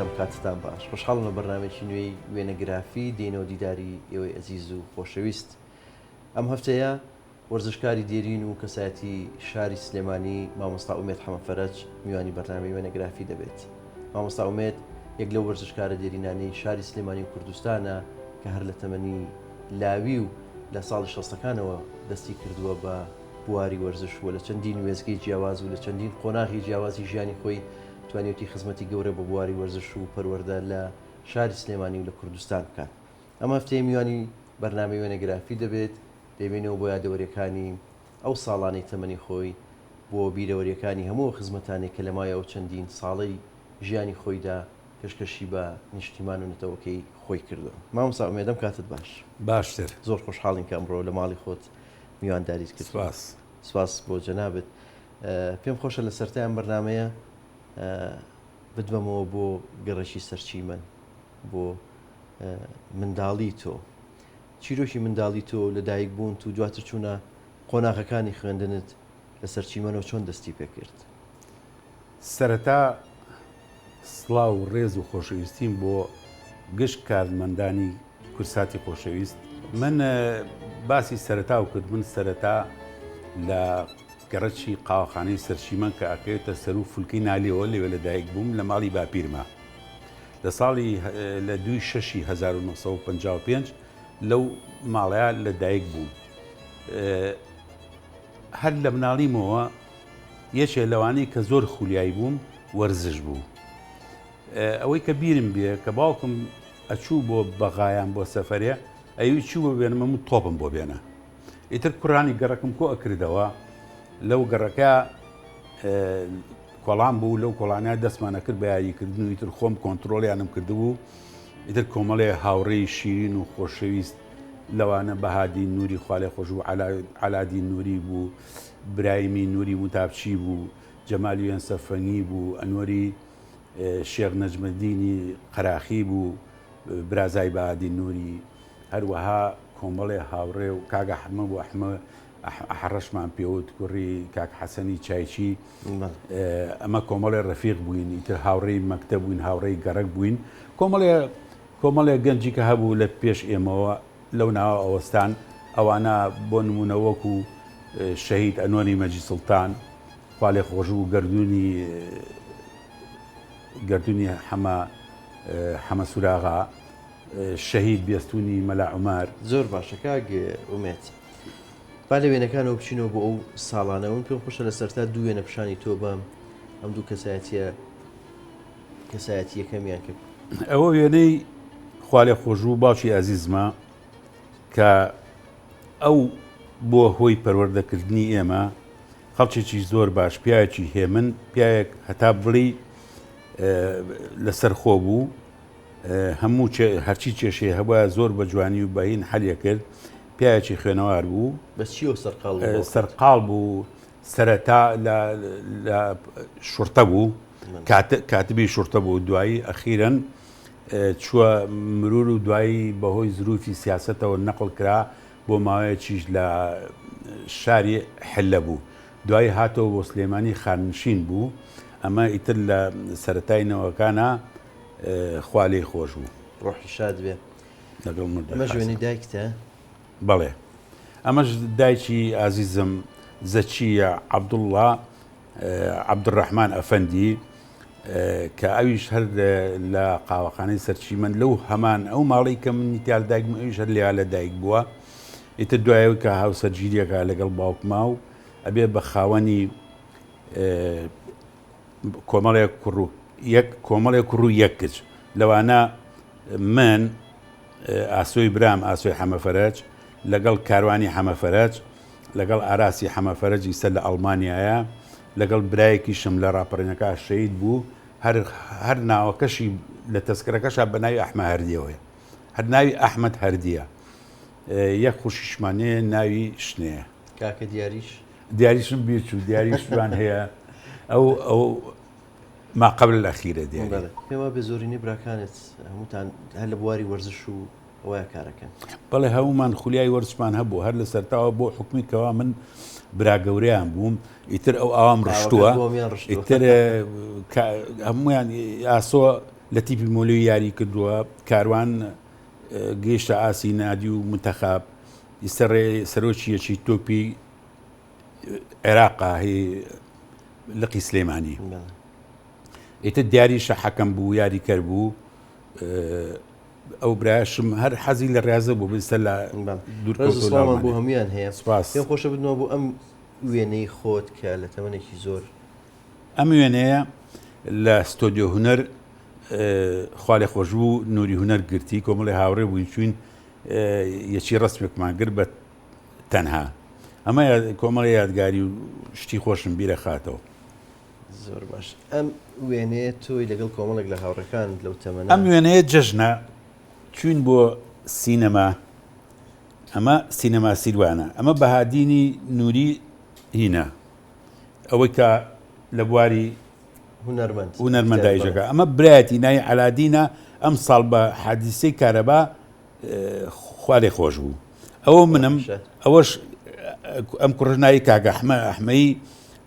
ئەم کاتتان باش. خۆشحاڵم لە بەرنامەیەکی نوێی وێنەگرافی دێینەوە دیداری ئێوەی ئەزیز و خۆشەویست. ئەم هەفتەیە وەرزشکاری دێرین و کەسایەتی شاری سلێمانی مامۆستا ئومێد حەمەفەرەج میوانی بەرنامەی وێنەگرافی دەبێت. مامۆستا ئومێد یەک لەو وەرزشکارە دێرینانەی شاری سلێمانی و کوردستانە کە هەر لە تەمەنی لاوی و لە ساڵی شەستەکانەوە دەستی کردووە بە بواری وەرزش و لە چەندین وێستگەی جیاواز و لە چەندین قۆناغی جیاوازی ژیانی خۆی توانیوتی خزمەتی گەورە بە بواری وەرزش و پەروەردە لە شاری سلێمانی و لە کوردستان بکات. ئەم هەفتەیە میوانی بەرنامەی وێنەگرافی دەبێت، دەیبەینەوە بۆ یادەوەرییەکانی ئەو ساڵانەی تەمەنی خۆی، بۆ بیرەوەرییەکانی هەموو ئەو خزمەتانەی کە لە ماوەی ئەو چەندین ساڵەی ژیانی خۆیدا پێشکەشی بە نیشتیمان و نەتەوەکەی خۆی کردووە. مامۆستا ئومێد ئەم کاتەت باش. باشتر. زۆر خۆشحاڵین کە ئەمڕۆ لە ماڵی خۆت میوانداریت کردووین. سپاس. سپاس بۆ جەنابت. پێم خۆشە لە سەرتای ئەم بەرنامەیە بتبەمەوە بۆ گەڕەکی سەرچیمەن، بۆ منداڵی تۆ. چیرۆکی منداڵی تۆ و لەدایک بوونت و دواتر چوونە قۆناغەکانی خوێندنت لە سەرچیمەنەوە چۆن دەستی پێکرد؟ سەرەتا سڵاو و ڕێز و خۆشەویستیم بۆ گشت کارمەندانی کورساتی خۆشەویست. من باسی سەرەتاو کرد، من سەرەتا لە گەڕەکی قاوەخانەی سەرچیمەن کە ئەکەوێتە سەروو فولکەی نالیەوە لەوێ لەدایک بووم لە ماڵی باپیرما. لە ساڵی لە دووی شەشی 1955 لەو ماڵەیە لە دایک بووم. هەر لە مناڵیمەوە یەکێ لەوانەی کە زۆر خولیای بووم وەرزش بوو. ئەوەی کە بیرم بێ کە باوکم ئەچوو بۆ بەغایان بۆ سەفەرێ ئەیوی چوو بۆ بێنم ئەموو تۆپم بۆ بێنە. ئیتر کوڕانی گەڕەکم کۆ ئەکردەوە لەو گەڕەکە کۆڵان بوو لەو کۆڵانە دەستمان ئەکرد بە یاریکردن و ئیتر خۆم کۆنتترۆلیانم کردبوو ئیتر کۆمەڵێ هاوڕێی شیرین و خۆشەویست لەوانە بەهادین نووری خوالێ خۆش بوو عەلادین نووری بوو برایمی نووری موتابچی بوو جەمال یوێنسەفەنگی بوو ئەنوەری شێخ نەجمەدینی قەراخی بوو برازای بەهادین نووری هەروەها کۆمەڵێ هاوڕێ و کاک ئەحمە بوو ئەحمە ئەحەڕەشمان پێوت کوڕی کاک حەسەنی چایچی ئەمە کۆمەڵێ ڕەفیق بووین ئیتر هاوڕێی مەکتەب بووین هاوڕێی گەڕەک بووین کۆمەڵێ کۆمەڵێ گەنجی کە هەبوو لە پێش ئێمەوە لەو ناوە ئەوەستان ئەوانە بۆ نموونە وەکو شەهید ئەنوەری مەجید سوڵتان خوا لێ خۆشبوو گەردوونی گەردوونی حەمە حەمە سوراغا شەهید بێستوونی مەلا عومەر. زۆر باشە کاک ئومێد با لە وێنەکانەوە بچینەوە بۆ ئەو ساڵانە من پێم خۆشە لە سەرتا دوو وێنە پیشانی تۆ بەم ئەم دوو کەسایەتیە کەسایەتی یەکەمیان کە ئەوە وێنەی خوالێخۆشبوو باوکی ئازیزمە کە ئەو بووە هۆی پەروەردەکردنی ئێمە خەڵکێکی زۆر باش پیاوێکی هێمن پیاوێک هەتا بڵی لەسەر خۆ بوو هەموو هەرچی کێشەی هەبووە زۆر بە جوانی و بەهین حەلیە کرد پیاوێکی خوێنەوار بوو بە چیەوە سەرقاڵ بوو؟ سەرقاڵ بوو سەرەتا لە شورتە بوو کاتبی شورتە بوو دوایی ئەخیرەن چووە مرور و دوایی بەهۆی زروفی سیاسەتەوە نەقڵ کرا بۆ ماوەیەکیش لە شاری حلە بوو دوایی هاتەوە بۆ سلێمانی خاننشین بوو ئەمە ئیتر لە سەرەتای نەوەکانە خوا لێی خۆش بوو. ڕۆحی شاد بێ. لەگەڵ مردووی ئەمەش وێنەی دایکتە؟ بەڵێ ئەمەش دایکی ئازیزم زەکییە عەبدوڵڵا عەبدولڕەحمان ئەفەندی کە ئەویش هەر لە قاوەخانەی سەرچیمەن لەو هەمان ئەو ماڵی کە منی تیا لەدایک بووم ئەویش هەر لێیا لەدایک بووە ئیتر دوایەوەی کە هاوسەرگیریەکە لەگەڵ باوکما و ئەبێ بە خاوەنی کۆمەڵێک کوڕ و یەک کۆمەڵێک کوڕ و یەک کچ لەوانە من ئاسۆی برام ئاسۆی حەمەفەرەج لەگەڵ کاروانی حەمەفەرەج لەگەڵ ئاراسی حەمەفەرەج ئیستا لە ئەڵمانیایە لەگەڵ برایەکیشم لە ڕاپەڕینەکە شەهید بوو هەر هەر ناوەکەشی لە تەسکرەکەشا بە ناوی ئەحمە هەردیەوەیە هەر ناوی ئەحمەد هەردیە یەک خوشیشمان هەیە ناوی شنەیە. کاکە دیاریش؟ دیاریشم بیر چوو دیاریش جوان هەیە ئەو ئەو ما قبل الاخیرە دیاری. بەڵێ پێم وابێ زۆرینەی براکانت هەمووتان هەر لە بواری وەرزش و ئەوەیا کارەکەن. بەڵێ هەموومان خولیای وەرزشمان هەبوو هەر لە سەرتاوە بۆ حوکمی کەوا من برا گەورەیان بووم ئیتر ئەو ئاوام ڕشتووە ئیتر هەموویان ئاسۆ. لە تیپی مۆلوی یاری کردووە کاروان گەیشتە ئاسی نادی و منتەخاب ئیستا سەرۆکی یەکی تۆپی عێراقا هی لقی سلێمانی ئیتر دیاریشە حەکەم بوو یاریکەر بوو ئەو براشم هەر حەزی لە ڕاضە بوو بستە لە دوورکەوتمان بۆ هەمویان هەیە سپاس پێم خۆشە بدنەوە بۆ ئەم وێنەی خۆت کە لە تەمەنێکی زۆر ئەم وێنەیە لە ستۆدیۆ هونەر خوالێ خۆشبوو نوری هونەر گرتی کۆمەڵی هاوڕێ بووین چوین یەکی ڕسمێکمان گرت بە تەنها ئەمە کۆمەڵی یادگاری و شتی خۆشم بیرە خاتەوە. زۆر باش ئەم وێنەیە تۆی لەگەڵ کۆمەڵێک لە هاوڕێکانت لەو تەمەنە. ئەم وێنەیە جەژنە چوین بۆ سینەما ئەمە سینەما سیروانە ئەمە بەهادینی نوری هینە ئەوەی کە لە بواری هونەرمەند هونەرمەندە ئیشەکە ئەمە برایەتی ناوی عەلادینە ئەم ساڵ بە حادیسەی کارەبا خوا لێ خۆش بوو ئەوە منم ئەوەش ئەم کوڕش ناوی کاک ئەحمە ئەحمەی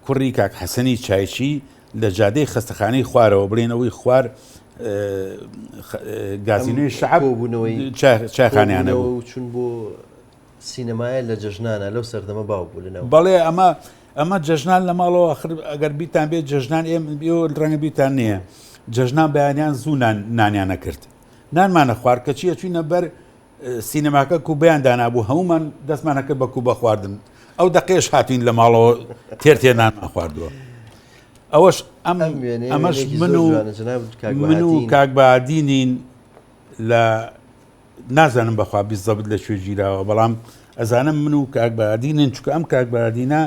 کوڕی کاک حەسەنی چایچی لە جادەی خەستەخانەی خوارەوە بڵێن ئەوەی خوار گازینۆی شەعب بوونەوەی چایخانیانە بوو چون بۆ سینەمایە لە جەژنانە لەو سەردەمە باو بوو لەناو بەڵێ ئەمە ئەمە جەژنان لە ماڵەوە ئەخر ئەگەر بیتان بێت جەژنان ئێم ڕەنگە بیتان نییە جەژنان بەیانیان زوو نانیان نەکرد نانمانە خوارد کەچی ئەچوینە بەر سینەماکە کوبەیان دانابوو هەمومان دەستمانە کرد بە کوبە خواردن ئەو دەقێش هاتوین لە ماڵەوە تێر تێر نانمان خواردووە ئەوەش ئەم ئەمەش من و من و کاک بادینین لە نازانم بەخوا بیزەبت لە کوێ گیراوە بەڵام ئەزانم من و کاک بادینن چکە ئەم کاک بادینە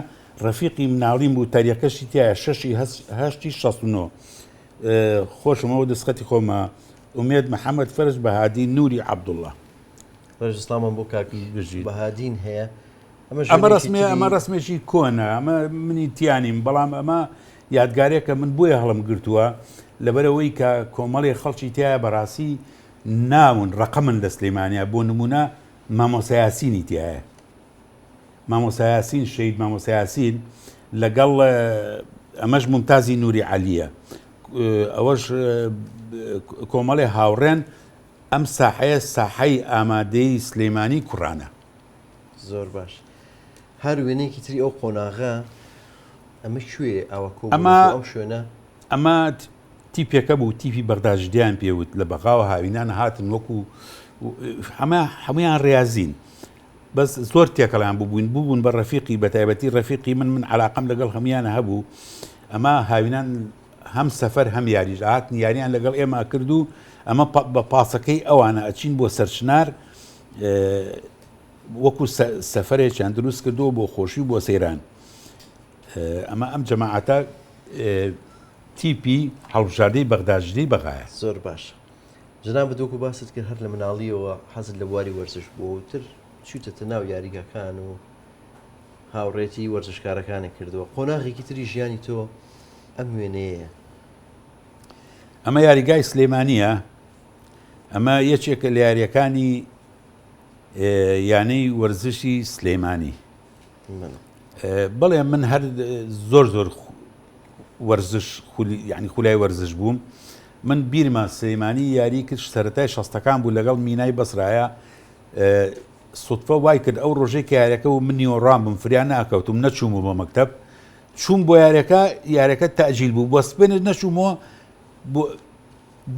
ڕەفیقی مناڵیم بوو تاریخەکەشی تایە شەشی هەشتی 69 خۆشم ئەوە دەستخەتی خۆمە ئومێد محەمەد فەرج بەهادین نوری عەبدوڵا. ڕێز و سڵاومان بۆ کاک بەهادین هەیە. ئەمە ڕسمێ ئەمە ڕسمێکی کۆنە ئەمە منی تیانیم بەڵام ئەمە یادگارێکە من بۆیە هەڵم گرتووە لەبەرەوەی کە کۆمەڵی خەڵکی تایە بەڕاستی ناون ڕقەمن لە سلەیمانیا بۆ نمونە مامۆستا یاسینی تایە مامۆستا یاسین شەهید مامۆستا یاسین لەگەڵ ئەمەش ممتازی نوری عەلیە ئەوەش کۆمەڵێ هاوڕێن ئەم ساحەیە ساحەی ئامادەی سلەیمانی کوڕانە. زۆر باش هەر وێنەیەکی تری ئەو قۆناغە ئەمە کوێ ئەوە کۆ ئەمە ئەم شوێنە ئەمە تیپێکە بوو تیپی بەغداژدیان پێوت لە بەغاوە هاوینان هاتن وەکو ئەمە هەمویان ڕاضین بەس زۆر تێکەڵیان ببووین ببوون بە ڕەفیقی بە تایبەتی ڕەفیقی من من علاقەم لەگەڵ هەمویان هەبوو ئەمە هاوینان هەم سەفەر هەم یاریش هاتن یاریان لەگەڵ ئێمە کرد و ئەمە بە پاسەکەی ئەوانە ئەچین بۆ سەرچنار وەکو سەفەرێکیان دروست کردووە بۆ خۆشی و بۆ سەیران ئەمە ئەم جەماعەتە تیپی هەڵبژاردەی بەغداژدەی بەغایە. زۆر باش جەنابت وەکو باست کرد هەر لە مناڵیەوە حەزت لە بواری وەرزش بووە و تر چوویتەتە ناو یاریگاکان و هاوڕێتی وەرزشکارەکانت کردووە قۆناغێکی تری ژیانی تۆ ئەم وێنەیەیە. ئەمە یاریگای سلێمانییە، ئەمە یەکێکە لە یارییەکانی یانەی وەرزشی سلێمانی. بەڵێ من هەر زۆر زۆر وەرزش یعنی خولای وەرزش بووم من بیرمە سلەیمانی یاری کرد سەرەتای شەستەکان بوو لەگەڵ مینای بەسرایە سوتفە وای کرد ئەو ڕۆژەی کە یاریەکە و من نیۆڕان بووم فریا ناکەوتم نەچووم بۆ مەکتەب چووم بۆ یاریەکە یاریەکە تەجیل بوو بۆ سپێنش نەچوومەوە بۆ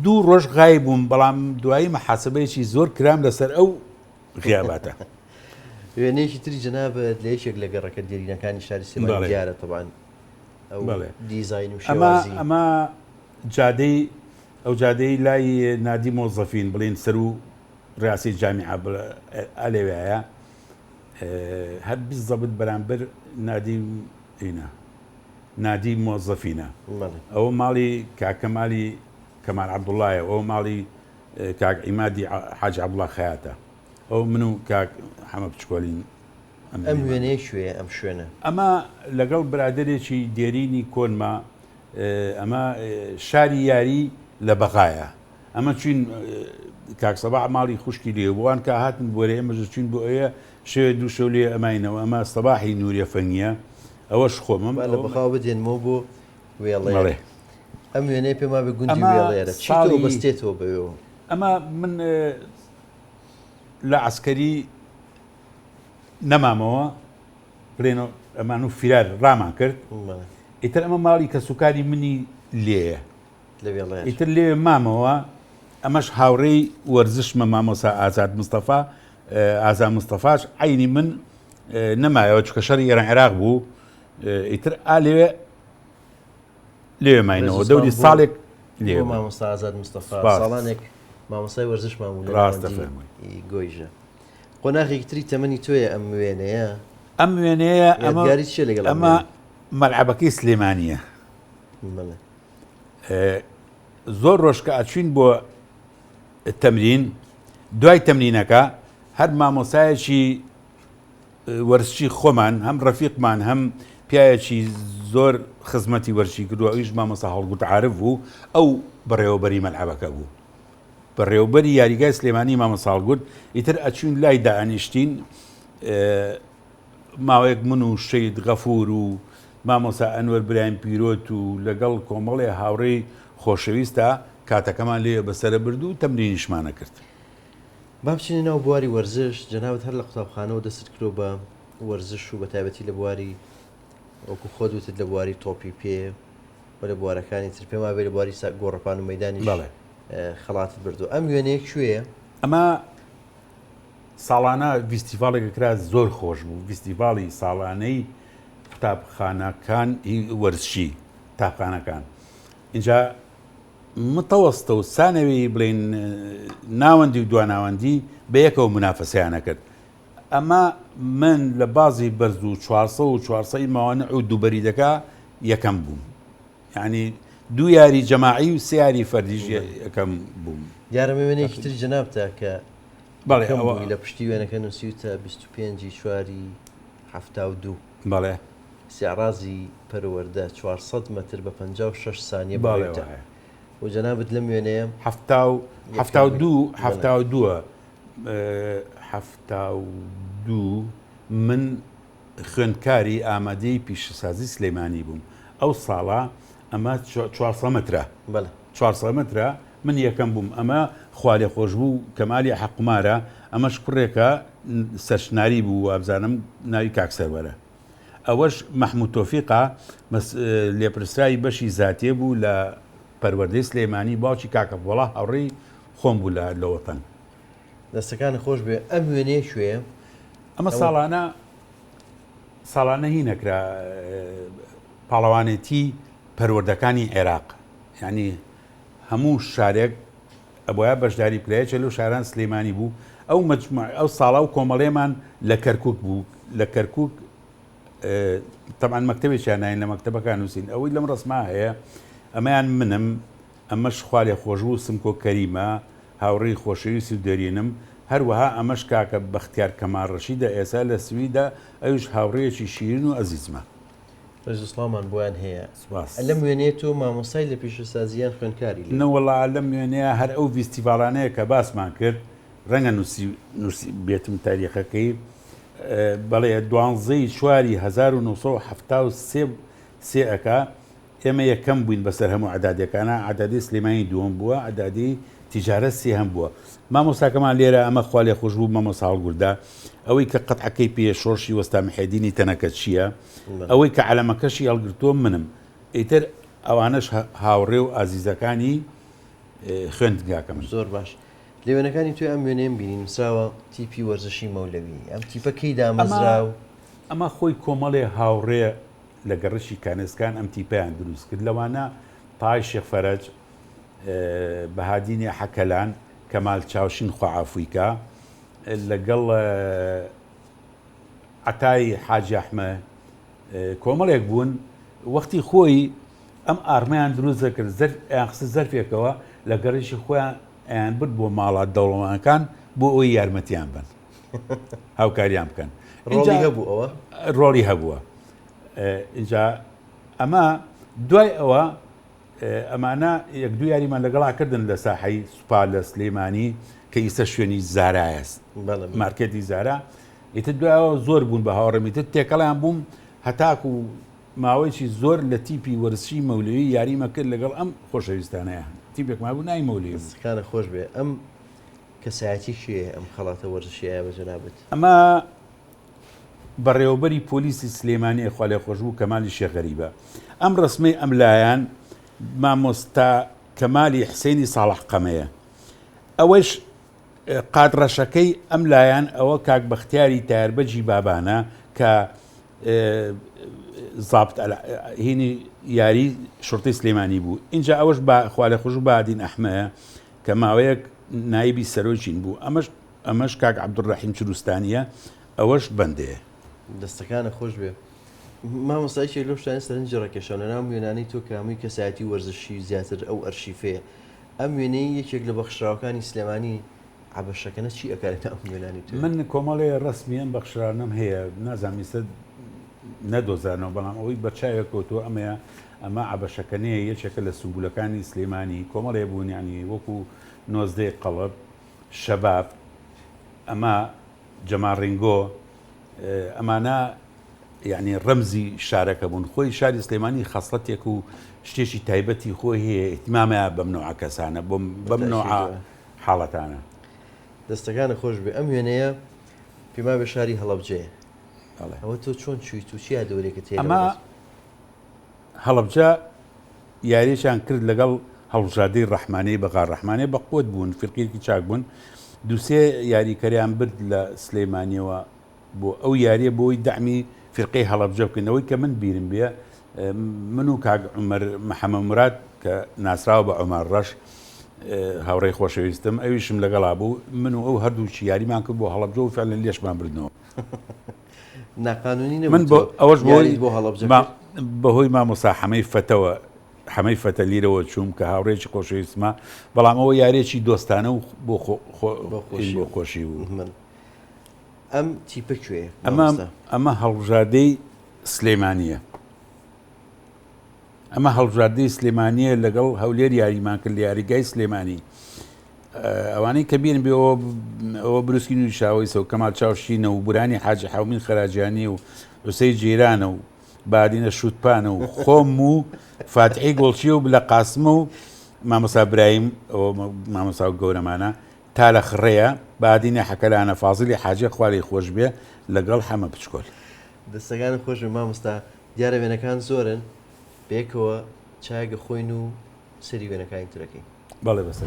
دوو ڕۆژ غای بووم بەڵام دوایی محاسبەیەکی زۆر کرام لەسەر ئەو غیاباتە. وێنەیەکی تری جەنابت لە یەکێک لە گەڕەکە دێرینەکانی شاری سلێمانی دیارە تەبان ئەو دیزاین و شێوازی ئەمە جادەی ئەو جادەی لای نادی مۆزەفین بڵین سەر و ڕاسی جامیعە ئەلێوایە هەر بزەبت بەرامبەر نادی ئینە نادی مۆزەفینە ئەوە ماڵی کاکەمالی کەمال عەبدوڵایە ئەو ماڵی کاک عیمادی حاجی عەبدوڵا خەیاتە ئەو من و کاک حەمە بچکۆلین. ئەم وێنەیە کوێیە ئەم شوێنە؟ ئەمە لەگەڵ برادەرێکی دێرینی کۆنمە ئەمە شاری یاری لە بەغایە ئەمە چوین کاک سەباح ماڵی خوشکی لێ بووان کە هاتن بۆرێ ئێمە چوین بۆ ئەوێ شەوێ دوو شەو لێ ئەماینەوە ئەمە سەباحی نوریە فەنگیە ئەوەش خۆمم لە بەغاوە بدێنمەوە بۆ وێڵێ. ئەم وێنەیە پێم وابێ گوندی ئەمە وێڵێرە چی تۆ ساڵی بەستێتەوە بەوێوە؟ ئەمە من لە عەسکەری نەمامەوە بڵێن ئەمان و فیرار ڕامان کرد ئیتر ئەمە ماڵی کەسوکاری منی لێیە ئیتر لێ مامەوە ئەمەش هاوڕێی وەرزشمە مامۆسا ئازاد مستەفا ئازا مستەفاش عینی من نەمایەوە چکە شەڕی ئێران عێراق بوو ئیتر ئا لێوێ لێوێ ماینەوە دەوری ساڵێک لێ مامۆستا ئازاد مستەفا ساڵانێک مامۆستای وەرزشمان بوو لە گۆیژە قۆناغێکی تری تەمەنی تۆیە ئەم وێنەیە. ئەم وێنەیە ئەمە یادگاری چیە لەگەڵ ئەم ئەمە وێنەیە؟ مەلعەبەکەی سلێمانییە. بەڵێ. زۆر ڕۆژ کە ئەچوین بۆ تەمرین دوای تەمرینەکە هەر مامۆسایەکی وەرزشی خۆمان هەم ڕەفیقمان هەم پیاوێکی زۆر خزمەتی وەرزشی کردووە ئەویش مامۆستا هەڵگورد عارف بوو ئەو بەڕێوەبەری مەلعەبەکە بوو. بەڕێوەبەری یاریگای سلێمانی مامۆستا هەڵگورد ئیتر ئەچوین لای دائەنیشتین ماوەیەک من و شەید غەفور و مامۆستا ئەنوەر برایم پیرۆت و لەگەڵ کۆمەڵێ هاوڕێی خۆشەویستا کاتەکەمان لێ بەسەرە برد و تەمرینیشمانە کرد. با بچینە ناو بواری وەرزش، جەنابت هەر لە قوتابخانەوە دەستت کردووە بە وەرزش و بەتایبەتی لە بواری وەکو خۆت وتت لە بواری تۆپی پێ و لە بوارەکانی تر پێم وابێ لە بواری گۆڕەپان و مەدانیش بەڵێ. خەڵاتت بردووە. ئەم وێنەیە کوێیە؟ ئەمە ساڵانە ڤیستیڤاڵێک کرا زۆر خۆش بوو ڤیستیڤاڵی ساڵانەی قوتابخانەکان هی وەرزشی قوتابخانەکان اینجا متەوەستە و سانەوی بڵێن ناوەندی و دواناوەندی بە یەکەوە منافەسەیانە کرد ئەمە من لە بازی بەرز و 400 و 400 مەوانع و دووبەریدەکە یەکەم بووم یعنی دوو یاری جەماعی و سێ یاری فەردیش یەکەم بووم. دیارە مە وێنەیەکی تری جەنابتە کە بەڵێ یەکەم ئەوە بووی لە پشتی وێنەکە نووسیوتە 25 ی چواری 72 بەڵێ. سیعرازی پەروەردە 400 مەتر بە 56 سانیە بەڵێ بڕیوتە وایە. و جەنابت لەم وێنەیە حەفتا و یەکەم حەفتا و بووی. دوو بەڵێ. حەفتا و دووە 72 من خوێندکاری ئامادەی پیشەسازی سلێمانی بووم ئەو ساڵە ئەمە 400 مەترە بەڵێ. 400 مەترە من یەکەم بووم ئەمە خوالێخۆشبوو کەمالی حەقومارە ئەمەش کوڕێکە سەرشناری بوو وابزانم ناوی کاک سەروەرە ئەوەش مەحمود تۆفیقە لێپرسراوی بەشی زاتیە بوو لە پەروەردەی سلێمانی باوکی کاکە پۆڵا هاوڕێی خۆم بوو لە لە وەتەن. دەستەکانت خۆش بێ ئەم وێنەیە کوێیە؟ ئەمە ساڵانە ساڵانە هی نەکرا پاڵەوانێتی پەروەردەکانی عێراق یعنی هەموو شارێک ئەبواە بەشداری بکرا یەکێ لەو شاران سلێمانی بوو ئەو مەجموع ئەو ساڵە و کۆمەڵێمان لە کەرکک بوو لە کەرکک طبعا مەکتەبێکیان ناین لە مەکتەبەکان نووسین ئەوەی لەم ڕسما هەیە ئەمەیان منم ئەمەش خوالێخۆشبوو سمکۆ کەریمە هاوڕێی خۆشەویست و دێرینم، هەروەها ئەمەش کاکە بەختیار کەمال ڕەشیدە ئێستا لە سویدە ئەویش هاوڕێیەکی شیرین و ئەزیزمە. ڕێز و سڵاومان بۆیان هەیە. سوپاس. لەم وێنەیە تۆ مامۆستای لە پیشەسازی یان خوێندکاری لێی؟ نەوەڵا لەم وێنەیە هەر ئەو ڤیستیڤاڵانەیە کە باسمان کرد ڕەنگە نووسی نووسیبێتم تاریخەکەی بەڵێ دوانزەی چواری 1973 سێ ئەکا ئێمە یەکەم بووین بەسەر هەموو عەدادیەکانا، عەدادی سلێمانی دووەم بووە، عەدادی تیجارەت سێهەم بووە. مامۆستاکەمان لێرە ئەمە خوا لێخۆشبوو مامۆستا هەڵگوردە، ئەوەی کە قەتعەکەی پێیە شۆڕشی وەستا محێدینی تەنەکەچییە، ئەوەی کە عەلەمەکەشی هەڵگرتووە منم. ئیتر ئەوانەش هاوڕێ و ئازیزەکانی خوێندنگاکەمن. زۆر باش. لە وێنەکانی تۆی ئەم وێنەیەم بینی نووسراوە تیپی وەرزشی مەولەوی، ئەم تیپە کەی دامەزرا و؟ ئەمە خۆی کۆمەڵێ هاوڕێ لە گەڕەکی کانێسکان ئەم تیپەیان دروست کرد، لەوانە تای شێخ فەرەج، بەهادینی حەکەلان، کەمال چاوشین خوا عەفوی کا، لەگەڵ عەتای حاجی ئەحمە کۆمەڵێک بوون، وەختی خۆی ئەم ئارمەیان دروست دەکرد، ئەیان خستە زەرفێکەوە لە گەڕەکی خۆیان ئەیان برد بۆ ماڵە دەوڵەمەندەکان بۆ ئەوەی یارمەتیان بەن. هاوکاریان بکەن. ڕۆڵی هەبوو ئەوە؟ ڕۆڵی هەبووە. ئینجا ئەمە دوای ئەوە ئەمانە یەک دوو یاریمان لەگەڵا کردن لە ساحەی سوپا لە سلەیمانی کە ئیستا شوێنی زارایە مارکێتی زارا ئیتر دوایەوە زۆر بوون بە هاوڕێمی تر تێکەڵیان بووم هەتاکو ماوەیەکی زۆر لە تیپی وەرزشی مەولەوی یاریمە کرد لەگەڵ ئەم خۆشەویستانەیە تیپێکمان بوو ناوی مەولەوی بوو. دەستەکانت خۆش بێ ئەم کەسایەتی کێیە ئەم خەڵاتە وەرزشیەیە بە جەنابت؟ ئەمە بەڕێوەبەری پۆلیسی سلێمانیە خوالێخۆشبوو کەمالی شێخ غەریبە ئەم ڕەسمەی ئەم لایان مامۆستا کەمالی حسێنی ساڵح قەمەیە ئەوەش قات ڕەشەکەی ئەم لایان ئەوە کاک بەختیاری تایەربەجی بابانە کە زابت هینی یاری شرطی سلێمانی بوو اینجا ئەوەش با خوالێخۆش بادین ئەحمەیە کە ماوەیەک نایبی سەرۆکین بوو ئەمەش ئەمەش کاک عەبدولڕەحیم چروستانیە ئەوەش بەندەیە. دەستەکانت خۆش بێ مامۆستا یەکێک لەو شتانەی سەرنجی ڕاکێشام لەناو ئەم وێنانەی تۆ کە هەمووی کەسایەتی وەرزشی زیاتر ئەو ئەرشیفەیە ئەم وێنەی یەکێک لە بەخشراوەکانی سلێمانی عەبە شەکەنە چی ئەکا لەناو ئەم وێنانەی تۆ؟ من کۆمەڵێ ڕەسمی ئەم بەخشراوانەم هەیە نازانم ئیستا نەدۆزرانەوە بەڵام ئەوەی بەرچاوێک کەوتووە ئەمەیە ئەمە عەبە شەکەنەیە یەکێکە لە سومبولەکانی سلێمانی کۆمەڵێ بوون یانی وەکو نۆزدەی قەڵب شەباب، ئەمە جەمال ڕینگۆ، ئەمانە یعنی ڕەمزی شارەکە بوون خۆی شاری سلێمانی خەسڵەتێک و شتێکی تایبەتی خۆی هەیە ئیهتیمامە بەم نوعە کەسانە بۆم بەم نوعە حاڵەتانە. دەستەکانت خۆش بێ ئەم وێنەیە پێما بێ شاری هەڵەبجەیە ئەوە تۆ چۆن چوویت و چی یادەوەرێکت هەیە ئەمە هەڵەبجە یاریەکیان کرد لەگەڵ هەڵبژاردەی ڕەحمانەی بەغا، ڕەحمانەی بە قوت بوون، فیرقیەکی چاک بوون، دووسێ یاریکەریان برد لە سلەیمانیەوە بۆ ئەو یاریە بۆی دەعمی فیرقەی هەڵەبجە بکەن، ئەوەی کە من بیرم بێ من و کاک عومەر محەمە موراد کە ناسراوە بە عومەر ڕەش هاوڕێی خۆشەویستم ئەویشم لەگەڵا بوو، من و ئەو هەردووکی یاریمان کرد بۆ هەڵەبجە و فعلەن لێشمان بردنەوە. ناقانونی نەبوو من بۆ ئەوەش بۆ بۆ هەڵەبجە بەهۆی مامۆسا حەمەی فەتەوە حەمەی فەتە لیرەوە چووم کە هاوڕێکی خۆشەویستمە بەڵام ئەوە یاریەکی دۆستانە و بۆ بۆ خۆشی بوو من ئەم تیپە کوێ ئەمە ئەمە هەڵبژاردەی سلێمانیە ئەمە هەڵبژاردەی سلێمانیە لەگەڵ هەولێر یاریمان کرد لە یاریگای سلێمانی ئەوانەی کە بیرم بێ ئەوە بروسکی نوری شاوەیسە و کەمال چاوشینە و بورانی حاجی حەومین خەراجیانی و عوسەی جیرانە و بادینە شووتپانە و خۆم و فاتحی گۆڵچی و بلە قاسمە و مامۆسا برایم مامۆسا و گەورەمانە تا لە خڕەیە بادینە حەکەلانە فازلی حاجی خوالی خۆش بێ لەگەڵ حەمە بچکۆل. دەستەکانت خۆش بێ مامۆستا دیارە وێنەکان زۆرن بەیەکەوە چایەک ئەخۆین و سەیری وێنەکانی تر ئەکەین. بەڵێ بەسەر.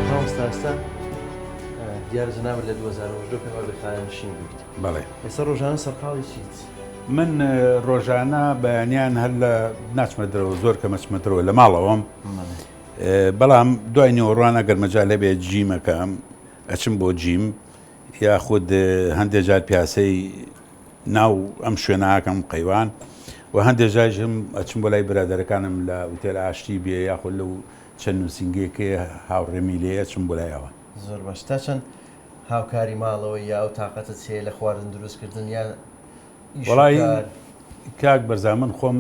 مامۆستا ئێستا دیارە جەنابت لە 2018 پێم وابێ خانەنشین بوویت. بەڵێ. ئێستا ڕۆژانە سەرقاڵی چیت؟ من ڕۆژانە بەیانیان هەر لە ناچمە دەرەوە زۆر کەمە چمە دەرەوە لە ماڵەوەم. بەڵام دوای نیوەڕوان ئەگەر مەجال هەبێت جیم ئەکەم ئەچم بۆ جیم یاخود هەندێک جار پیاسەی ناو ئەم شوێناکەم قەیوان و هەندێک جاژم ئەچم بۆ لای برادەرەکانم لە ئوتێل ئاشتی بێ یاخود لەو چەند نووسینگەیەکەی هاوڕێمی لێ ئەچم بۆ لای ئەوان. زۆر باش تا چەند هاوکاری ماڵەوەی یا ئەو تاقەتت هەیە لە خواردن دروستکردن یا ئیش و وەڵایی کار؟ کاک بەرزان من خۆم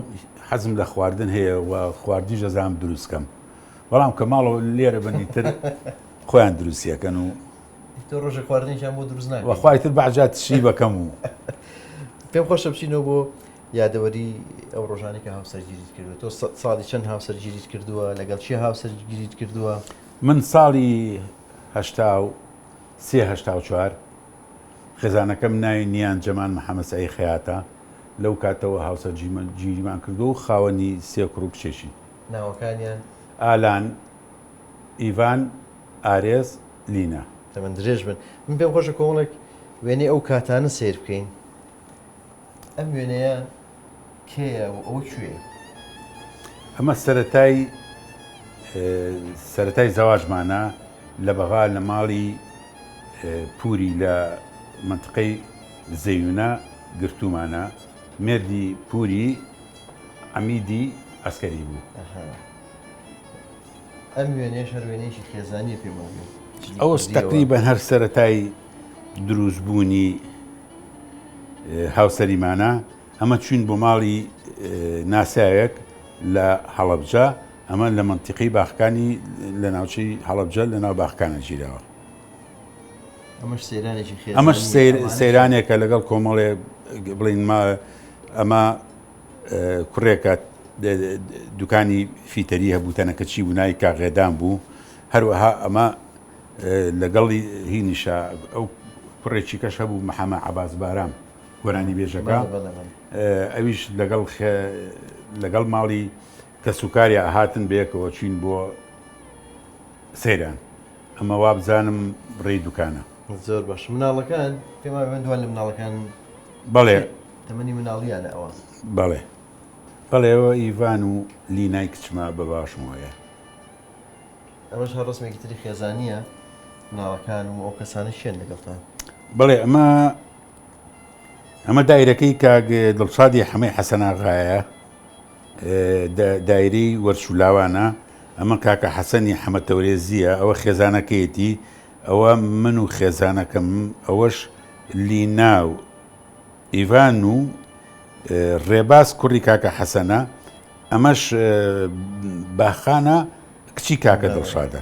حەزم لە خواردن هەیە و خواردنیش دەزانم دروست کەم بەڵام کە ماڵەوە لێرە بن ئیتر خۆیان دروستیەکەن و تۆ ڕۆژێک خواردنێکیان بۆ دروست ناکەی وەخوا ئیتر بەعجات شی بەکەم و پێم خۆشە بچینەوە بۆ یادەوەری ئەو ڕۆژانەی کە هاوسەرگیریت کردووە تۆ ساڵی چەند هاوسەرگیریت کردووە لەگەڵ چی هاوسەرگیریت کردووە من ساڵی 83 84 خێزانەکەم ناوی نیان جەمال محەمەد سەعید خەیاتە، لەو کاتەوە هاوسەرگیریمان کردووە و خاوەنی سێ کوڕ و کچێکین. ناوەکانیان؟ ئالان، ئیڤان، ئارێز، لینا. تەمەن درێژ بن. من پێم خۆشە کۆمەڵێک وێنەی ئەو کاتانە سەیر بکەین. ئەم وێنەیە کێیە و ئەوە کوێیە؟ ئەمە سەرەتای سەرەتای زەواجمانە لە بەغا لە ماڵی پوری لە مەنتقەی زەیونە گرتوومانە، مێردی پوری عەمیدی عەسکەری بوو. ئەم وێنەیەش هەر وێنەیەکی خێزانییە پێم وابێ. ئەوەش تەقریبەن هەر سەرەتای دروستبوونی هاوسەریمانە، ئەمە چووین بۆ ماڵی ناسیاوێک لە هەڵەبجە. ئەمە لە مەنتیقەی باخەکانی لە ناوچەی هەڵەبجە لە ناو باخەکانە گیراوە. ئەمەش سەیرانێکی خێزانی ئەمەش سەیرانێکە لەگەڵ کۆمەڵێ بڵین ما ئەمە کوڕێکە دوکانی فیتەری هەبوو تەنەکە چی بوو ناوی کاغێدان بوو هەروەها ئەمە لەگەڵی هینیشە ئەو کوڕێکی کەش هەبوو محەمە عباس بارام گۆرانی بێژەکە ئەویش لەگەڵ لەگەڵ ماڵی کەسوکاری ئەهاتن بەیەکەوە چوین بۆ سەیران ئەمە وابزانم ڕێی دوکانە. زۆر باش مناڵەکان پێم وایە من دوان لە مناڵەکان بەڵێ تەمەنی مناڵیانە ئەوە. بەڵێ بەڵێ ئەوە ئیڤان و لینای کچمە بە باشمەوەیە. ئەمەش هەر ڕسمێکی تری خێزانییە مناڵەکان و ئەو کەسانە کێن لەگەڵتان؟ بەڵێ ئەمە ئەمە دایرەکەی کاک دڵشادی حەمەی حەسەناغایە دایرەی وەرچولاوانە، ئەمە کاکە حەسەنی حەمە تەورێزییە، ئەوە خێزانەکەیەتی، ئەوە من و خێزانەکەم، ئەوەش لینا و ئیڤان و ڕێباز کوڕی کاکە حەسەنە، ئەمەش باخانە کچی کاکە دڵشادە.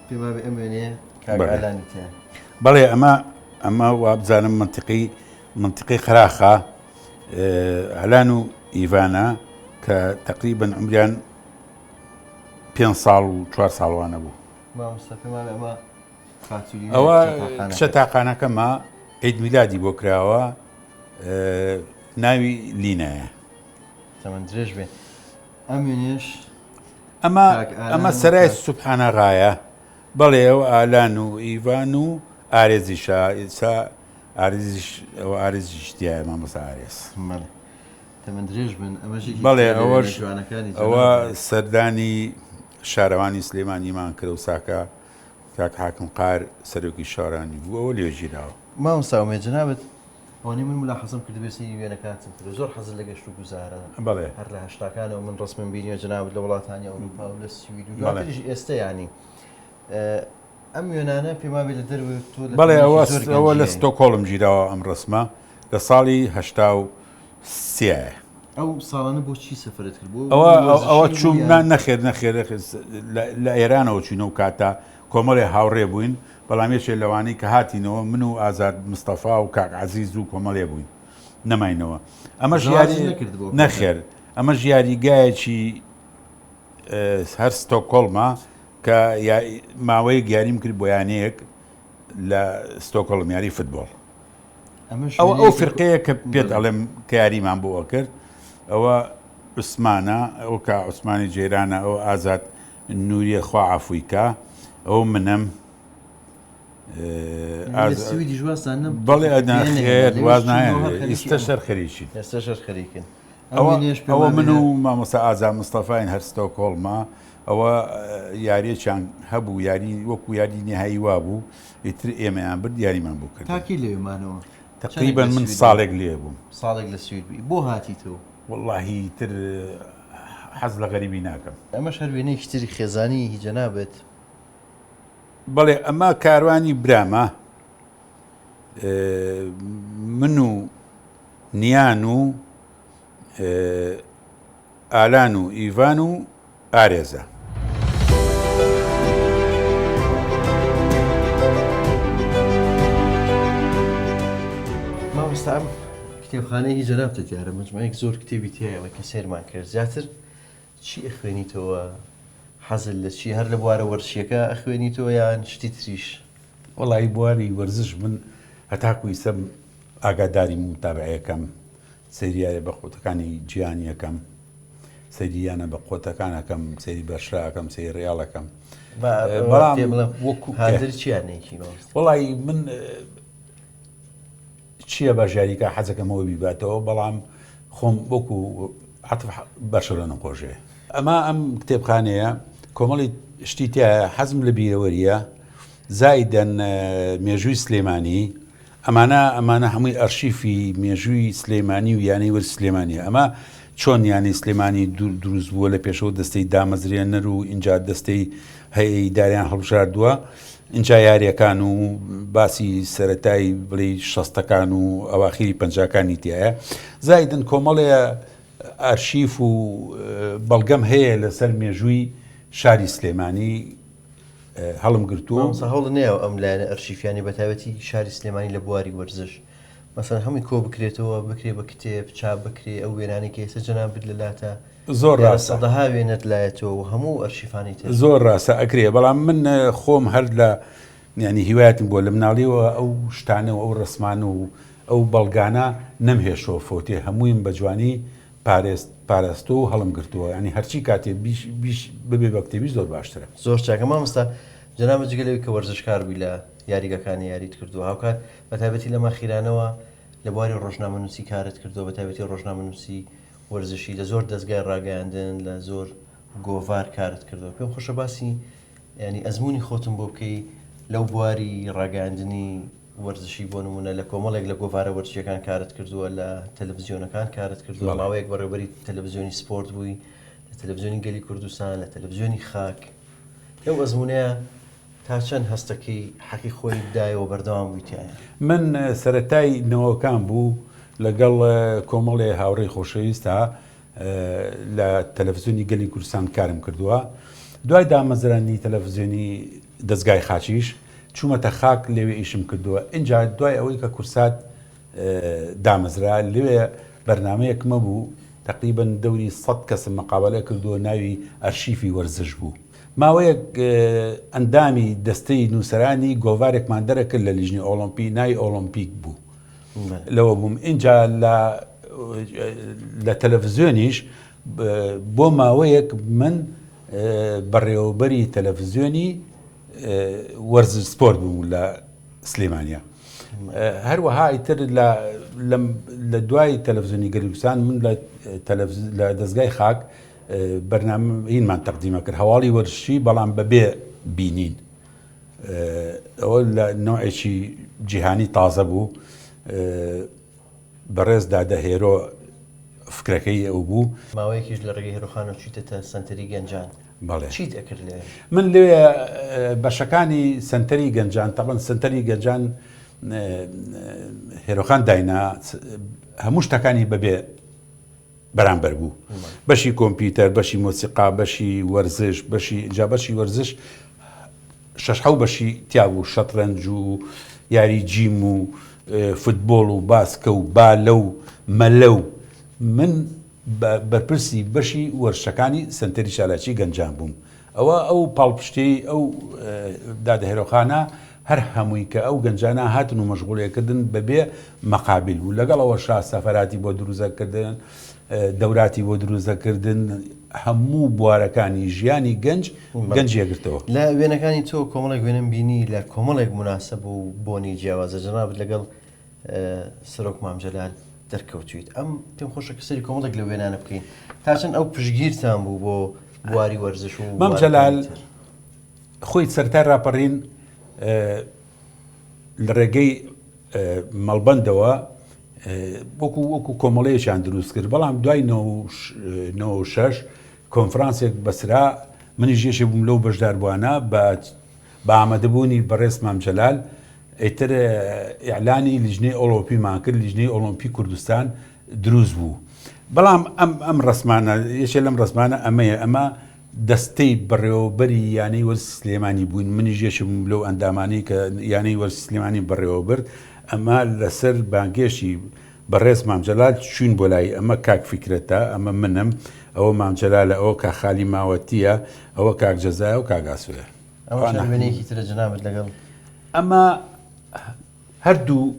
پێم وابێ ئەم وێنەیە کاک ئالانی تیایە. بەڵێ ئەمە ئەمە وابزانم مەنتیقەی مەنتیقەی قەراخە. ئالان و ئیڤانا کە تەقریبەن عومریان پێ ساڵ و چوار ساڵوانە بوو. ئەوە کچە تاقانەکەمە عید میلادی بۆ کراوە ناوی لینایە. تەمەن درێژ بێ ئەم وێنەیەش ئەمە ئەمە سەرای سوبحانەغایە بەڵێ ئەو ئالان و ئیڤان و ئارێزیشە ئێستا ئارێزیش ئەوە ئارێزیش تیایە مامۆستا ئارێز. بەڵێ تەمەن درێژ بن ئەمەش یەکێکی بەڵێ ترە لە وێنە ئەوەش جوانەکانی ئەوە جەنابتان. سەردانی شارەوانی سلێمانیمان کرد و ساکە کاک حاکم قار سەرۆکی شارانی بوو ئەوە لێ گیراوە. مامۆستا ئومێد جەنابت ئەوەنەی من مولاحەزەم کردبێ سەیری وێنەکانتم کردوە زۆر حەزت لە گەشت و گوزارە بەڵێ. هەر لە هەشتاکانەوە من ڕەسمم بینیوە جەنابت لە وڵاتانی ئەوروپا و لە سوید و بەڵێ. دواتریش ئێستە یانی ئەم وێنانە پێم وابێ لە دەرەوەی تۆ لە بەڵێ تەمەنێکی ئەوە زۆر ئەوە لە گەنجیای. ستۆکۆڵم گیراوە ئەم ڕەسمە لە ساڵی 83 یە. ئەو ساڵانە بۆ چی سەفەرت کرد؟ بۆ ئەوە ئەوە وەرزشی بوو چووم نا یان؟ نەخێر نەخێر نەخێر لە ئێرانەوە چووین ئەو کاتە کۆمەڵێ هاوڕێ بووین بەڵام یەکێ لەوانەی کە هاتینەوە من و ئازاد مستەفا و کاک عەزیز و کۆمەڵێ بووین نەماینەوە ئەمەش زەواجت یاری نەکردبوو ئەو کاتە؟ نەخێر ئەمەش یاریگایەکی هەر ستۆکۆڵمە کە ماوەیەک یاریم کرد بۆ یانەیەک لە ستۆکۆڵم یاری فتبۆڵ ئەوە ئەو فرقەیە کە پێت ئەڵێم کە یاریمان بۆ ئەکرد ئەوە عوسمانە ئەو کە عوسمانی جێرانە ئەو ئازاد نوریە خوا عفویکە ئەو منم بەڵێ واز ئیستە شەر خەریکی ئێستا شەر خەریکن ئەوە من و مامۆستا ئازاد مستەفاین هەر ستۆکۆڵمە ئەوە یاریەکیان هەبوو یاری وەکو یاری نهایی وابوو ئیتر ئێمەیان برد یاریمان بۆ کرد تاکی لەوێ مانەوە تقریبا من ساڵێک لێ بووم ساڵێک لە سوید بووی بۆ هاتیتەوە وەڵاهی تر حەز لە غەریبی ناکەم ئەمەش هەر وێنەیەکی تری خێزانی هی جەنابت بەڵێ ئەمە کاروانی برامە من و نیان و ئالان و ئیڤان و ئارێزە. مامۆستا ئەم کتێبخانەیە هی جەنابتە دیارە مەجموعەیەک زۆر کتێبی تیایە ئەوەی کە سەیرمان کرد زیاتر چی ئەخوێنیتەوە حەزت لە چی هەر لە بوارە وەرزشیەکە ئەخوێنیتەوە یان شتی تریش؟ وەڵایی بواری وەرزش من هەتاکو ئیسە ئاگاداریم و متابعەیەکەم سەیری یاریە بەقوتەکانی جیهانی ئەکەم سەیری یانە بەقوتەکان ئەکەم سەیری بەرشا ئەکەم سەیری ڕیاڵ ئەکەم بەڵام وەکو هاندەر چیانێکی وەڵی من چییە باش یاریکە حەزەکەمەوە بیباتەوە بەڵام خۆم وەکو عەتف بەرشەلۆنەم خۆشێ ئەمە ئەم کتێبخانەیە کۆمەڵی شتی تایە حەزم لە بیرەوەریە زایدەن مێژووی سلێمانی ئەمانە ئەمانە هەمووی ئەرشیفی مێژووی سلێمانی و یانەی وەرز سلێمانیە ئەمە چۆن یانەی سلێمانی دروست بووە لە پێشەوە دەستەی دامەزرێنەر و ئینجا دەستەی هەیئەی ئیداریان هەڵبژاردووە ئینجا یاریەکان و باسی سەرەتای بڵێی شەستەکان و ئەواخیری پەنجاکانی تایە زایدن کۆمەڵێ. ئەرشیف و بەڵگەم هەیە لەسەر مێژووی شاری سلێمانی هەڵم گرتووە. مامۆستا هەوڵت نەیاوە ئەم لایەنە ئەرشیفیانەی بەتایبەتی شاری سلێمانی لە بواری وەرزش مەسەلەن هەمووی کۆ بکرێتەوە بکرێ بە کتێب چاپ بکرێ ئەو وێنانەی کە ئێستا جەنابت لە لاتە زۆر ڕاستە سەدەها وێنەت لایە تۆ و هەموو ئەرشیفانی تر. زۆر ڕاستە ئەکرێ بەڵام من خۆم هەر لە یانی هیوایەتم بووە لە مناڵیەوە ئەو شتانە و ئەو ڕەسمانە و ئەو بەڵگانە نەمهێشتەوە فەوتێ هەموویم بە جوانی پارێست پاراستووە و هەڵم گرتووە یانی هەرچی کاتێ بیش بیش ببێ بە کتێبیش زۆر باشترە. زۆر چاکە مامۆستا جەنابت جگە لەوەی کە وەرزشکار بووی لە یاریگاکانی یاریت کردووە هاوکات بە تایبەتی لەم ئەخیرانەوە لە بواری ڕۆژنامەنووسی کارت کردووە بە تایبەتی ڕۆژنامەنووسی وەرزشی لە زۆر دەزگای ڕاگەیاندن لە زۆر گۆڤار کارت کردووە پێم خۆشە باسی ینی ئەزمموی خۆتم بۆ بکەی لەو بواری ڕاگەاندنی وەرزشی بۆ نمونە لە کۆمەڵێک لە گۆڤارە وەرزشیەکان کارت کردووە لە تەلەڤزیۆنەکان کارت کردووە ماوەیەک بەڕێوبەری تەلەڤزیۆنی سپۆرت بووی لە تەلەڤزیۆنی گەلی کوردستان لە تەلەڤزیۆنی خاک لەو ئەزمونەیە تا چەند هەستەکەی حەقی خۆی دایەوە بەردەوام بووی تیایا؟ من سەرەتای نەوەکان بوو لەگەڵ کۆمەڵێ هاوڕێی خۆشەویستا لە تەلەفزیۆنی گەلی کوردستان کارم کردووە. دوای دامەزراندنی تەلەفزیۆنی دەزگای خاچیش چوومەتە خاک لەوێ ئیشم کردووە. ئینجا دوای ئەوەی کە کورسات دامەزرا لەوێ بەرنامەیەکم هەبوو تەقریبەن دەوری سەد کەسم مقابەلە کردووە ناوی ئەرشیفی وەرزش بوو. ماوەیەک ئەندامی دەستەی نووسەرانی گۆڤارێکمان دەرەکرد لە لیژنەی ئۆڵۆمپی ناوی ئۆڵۆمپیک بوو. لەوە بووم ئینجا لە لە تەلەڤزیۆنیش بۆ ماوەیەک من بەڕێوەبەری تەلەڤزیۆنی وەرزش سپۆرت بووم لە سلێمانیا هەروەها ئیتر لە دوای تەلەڤزیۆنی گەلی کوردستان من لە دەستگای خاک بەرنامەینمان تەقدیمە کرد هەواڵی وەرزشی بەڵام بەبێ بینین ئەوە لە نەوعێکی جیهانی تازە بوو بەڕێز دادە هێرۆ فکرەکەی ئەو بوو. ماوەیەکیش لە ڕێگەی هێرۆخانەوە چوویتەتە سەنتەری گەنجان. بەڵێ. چیت ئەکرد لەوێ؟ من لەوێ بەشەکانی سەنتەری گەنجان، تەبعەن سەنتەری گەنجان هێرۆخان داینا هەموو شتەکانی بەبێ بەرامبەر بوو. بەشی کۆمپیوتەر، بەشی مۆسیقا، بەشی وەرزش، بەشی جا بەشی وەرزش شەش حەو بەشی تیا بوو، شەترەنج و یاری جیم و فوتبۆڵ و باسکە و بالە و مەلە و من بەرپرسی بەشی وەرزشەکانی سەنتەری چالاکی گەنجان بووم. ئەوە ئەو پاڵپشتیەی ئەو دادە هێرۆخانە هەر هەمووی کە ئەو گەنجانە هاتن و مەشغوڵیەکردن بەبێ مەقابیل بوو لەگەڵ ئەوەشا سەفەراتی بۆ دروستەکردن دەوراتی بۆ دروستەکردن هەموو بوارەکانی ژیانی گەنج گەنج یەگرتەوە. لە وێنەکانی تۆ کۆمەڵێک وێنەم بینی لە کۆمەڵێک موناسەبە و بۆنی جیاوازە جەنابت لەگەڵ سەرۆک مام جەلال دەرکەوتویت ئەم پێم خۆشە کە سەری کۆمەڵێک لە وێنانە بکەین تا چەند ئەو پشگیرتان بوو بۆ بواری وەرزش و مام جەلال خۆی سەرای ڕاپەڕین لە ڕێگەی مەڵبندەوە وەکو وەکو کۆمەڵەیەکیان دروست کرد بەڵام دوای 96 کۆنفرانسێک بەسرا منیش یەکێ بووم لەو بەشداربووانە بە بە ئامادەبوونی بەڕێز مام جەلال ئیتر ئیعلانی لیژنەی ئۆڵۆمپیمان کرد لیژنەی ئۆڵۆمپی کوردستان دروست بوو بەڵام ئەم ئەم ڕسمانە یەکێ لەم ڕسمانە ئەمەیە ئەمە دەستەی بەڕێوەبەری یانەی وەرز سلێمانی بووین منیش یەکێ بووم لەو ئەندامانەی کە یانەی وەرز سلێمانی بەڕێوە برد ئەمە لەسەر بانگێشی بەڕێز مام جەلال چوین بۆ لای ئەمە کاک فیکرەتە ئەمە منم ئەوە مام جەلالە ئەوە کاک خالی ماوەتیە ئەوە کاک جەزایە و کاک ئاسۆیە. ئەوە چەند وێنەیەکی ترە جەنابت لەگەڵ. ئەمە هەردوو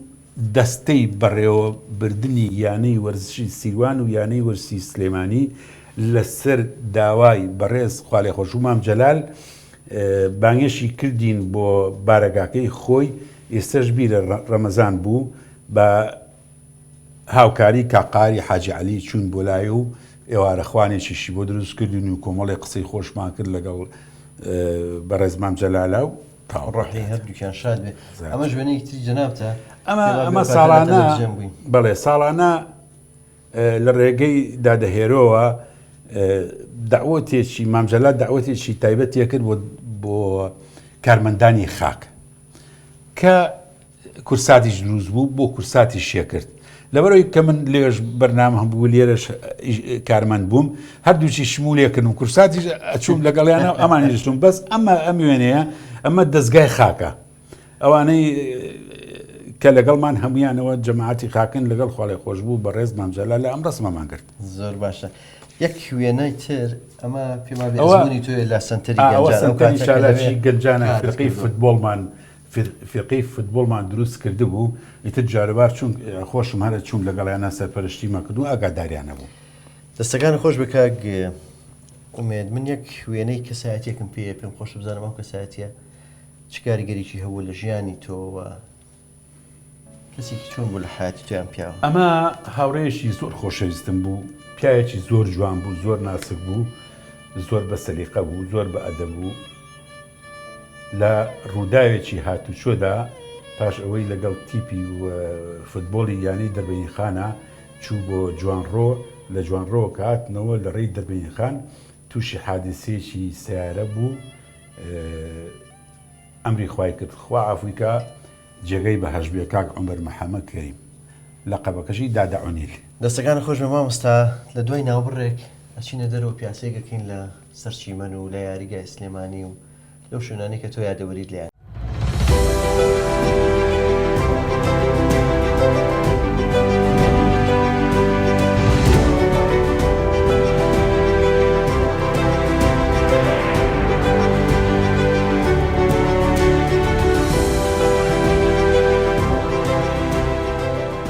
دەستەی بەڕێوەبردنی یانەی وەرزشی سیروان و یانەی وەرزشی سلێمانی لەسەر داوای بەڕێز خوالێخۆشبوو مام جەلال بانگێشی کردین بۆ بارەگاکەی خۆی ئێستەش بیرە ڕەمەزان بوو بە هاوکاری کاک قاری حاجی عەلی چووین بۆ لای و ئێوارە خوانێکیشی بۆ دروست کردین و کۆمەڵێک قسەی خۆشمان کرد لەگەڵ بەڕێز مام جەلالە و تاو ڕۆحی هەردووکیان شاد بێ. ئەمەش وێنەیەکی تری جەنابتە. ئەمە ئەمە ساڵانە بەڵێ ساڵانە لە ڕێگەی دادە هێرۆوە داوەتێکی مام جەلال داوەتێکی تایبەتیە کرد بۆ بۆ کارمەندانی خاک کە کورساتیش دروست بوو بۆ کورساتیش شێ کرد. لەبەرەوەی کە من لێش بەرنامە هەبوو لێرەش کارمەند بووم هەردووچی شمولێکن و کورساتیش ئەچوم لەگەڵیانە ئەمانیشتم بەس ئەمە ئەم وێنەیە ئەمە دەستگای خاکە ئەوانەی کە لەگەڵمان هەمویانەوە جەماعەتی خاکن لەگەڵ خواڵێ خۆش بوو بەڕێز مام جەلال لە ئەم ڕسمەمان گرت. زۆر باشە یەک وێنەی تر ئەمە پێما بێ ئەزموونی تۆیە لە سەنتەری ئەوە گەنجان ئەو سەنتەری کاتە کە چالاکی لەوێ گەنجانە کارت فیرقەی کردووە. فوتبۆڵمان فیرقەی فوتبۆڵمان دروست کردبوو ئیتر جاروبار چوون خۆشم هەرە چووم لەگەڵیانا سەرپەرشتیمان کردوون ئاگاداریان هەبوو. دەستەکانت خۆش بێ کاک ئومێد من یەک وێنەی کەسایەتیەکم پێیە پێم خۆشە بزانم ئەو کەسایەتیە چ کاریگەریی هەبوو لە ژیانی تۆ و کەسێکی چۆن بوو لە حەیاتی تۆ یان پیاوە؟ ئەمە هاوڕێیەکی زۆر خۆشەویستم بوو، پیاوێکی زۆر جوان بوو، زۆر ناسک بوو، زۆر بە سەلیقە بوو، زۆر بە ئەدەب بوو. لە ڕووداوێکی هاتوچۆدا پاش ئەوەی لەگەڵ تیپی فوتبۆڵی یانەی دەربەندیخانە چوو بۆ جوانڕۆ، لە جوانڕۆوە کە هاتنەوە لە ڕێی دەربەندیخان تووشی حادیسەیەکی سەیارە بوو، ئەمری خوای کرد خوا عەفوی کا جێگەی بەهەشت بێ کاک عومەر محەمەد کەریم لەقەبەکەشی دادە عونیل. دەستەکانت خۆش بێ مامۆستا لە دوای ناوبڕێک ئەچینە دەرەوە پیاسەیەک ئەکەین لە سەر چیمەن و لە یاریگای سلێمانی و لەو شوێنانەی کە تۆ یادەوەریت لێیان.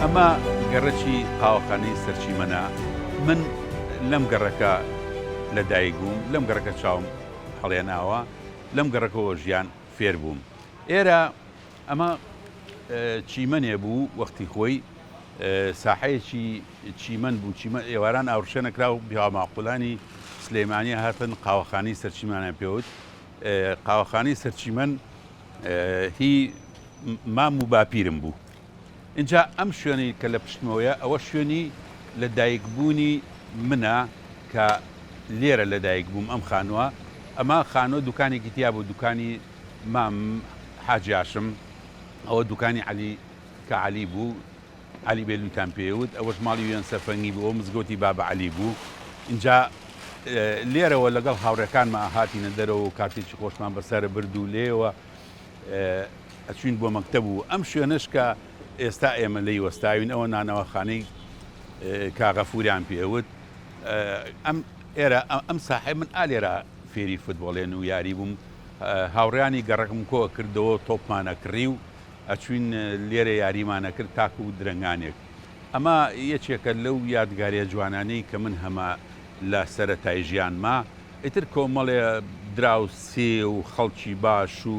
ئەمە گەڕەکی قاوەخانەی سەرچیمەنە، من لەم گەڕەکە لە دایک بووم، لەم گەڕەکە چاوم هەڵێناوە، لەم گەڕەکەوە ژیان فێر بووم. ئێرە ئەمە چیمەنێ بوو وەختی خۆی ساحەیەکی چیمەن بوو چیمە ئێواران ئاوڕشێنە کرا و پیاوماقولانی سلەیمانی هاتن قاوەخانەی سەرچیمانیان پێوت قاوەخانەی سەرچیمەن هی مام و باپیرم بوو اینجا ئەم شوێنەی کە لە پشتمەوەیە ئەوە شوێنی لە دایکبوونی منە کە لێرە لە دایک بووم ئەم خانووە ئەمە خانووە دوکانێکی تیا بوو دوکانی مام حاجی هاشم ئەوە دوکانی عەلی کە عەلی بوو عەلی بێلوتان پێوت ئەوەش ماڵی وێن سەفەنگی بوو ئەوە مزگەوتی بابە عەلی بوو اینجا لێرەوە لەگەڵ هاوڕێکانما هاتینە دەرەوە و کاتێکی خۆشمان بەسەر برد و لێەوە ئەچوین بۆ مەکتەب و ئەم شوێنەش کە ئێستا ئێمە لێی وەستاوین ئەوە نانەواخانەی کاغەفوریان پێوت ئەم ئێرە ئەم ساحێ من ئا لێرە فێری فوتبۆڵێن و یاری بووم هاوڕێیانی گەڕەکم کۆ ئەکردەوە تۆپمان ئەکڕی و ئەچوین لێرە یاریمان ئەکرد تاکو درەنگانێک ئەمە یەکێکە لەو یادگاریە جوانانەی کە من هەمە لە سەرەتای ژیانما ئیتر کۆمەڵێ دراوسێ و خەڵکی باش و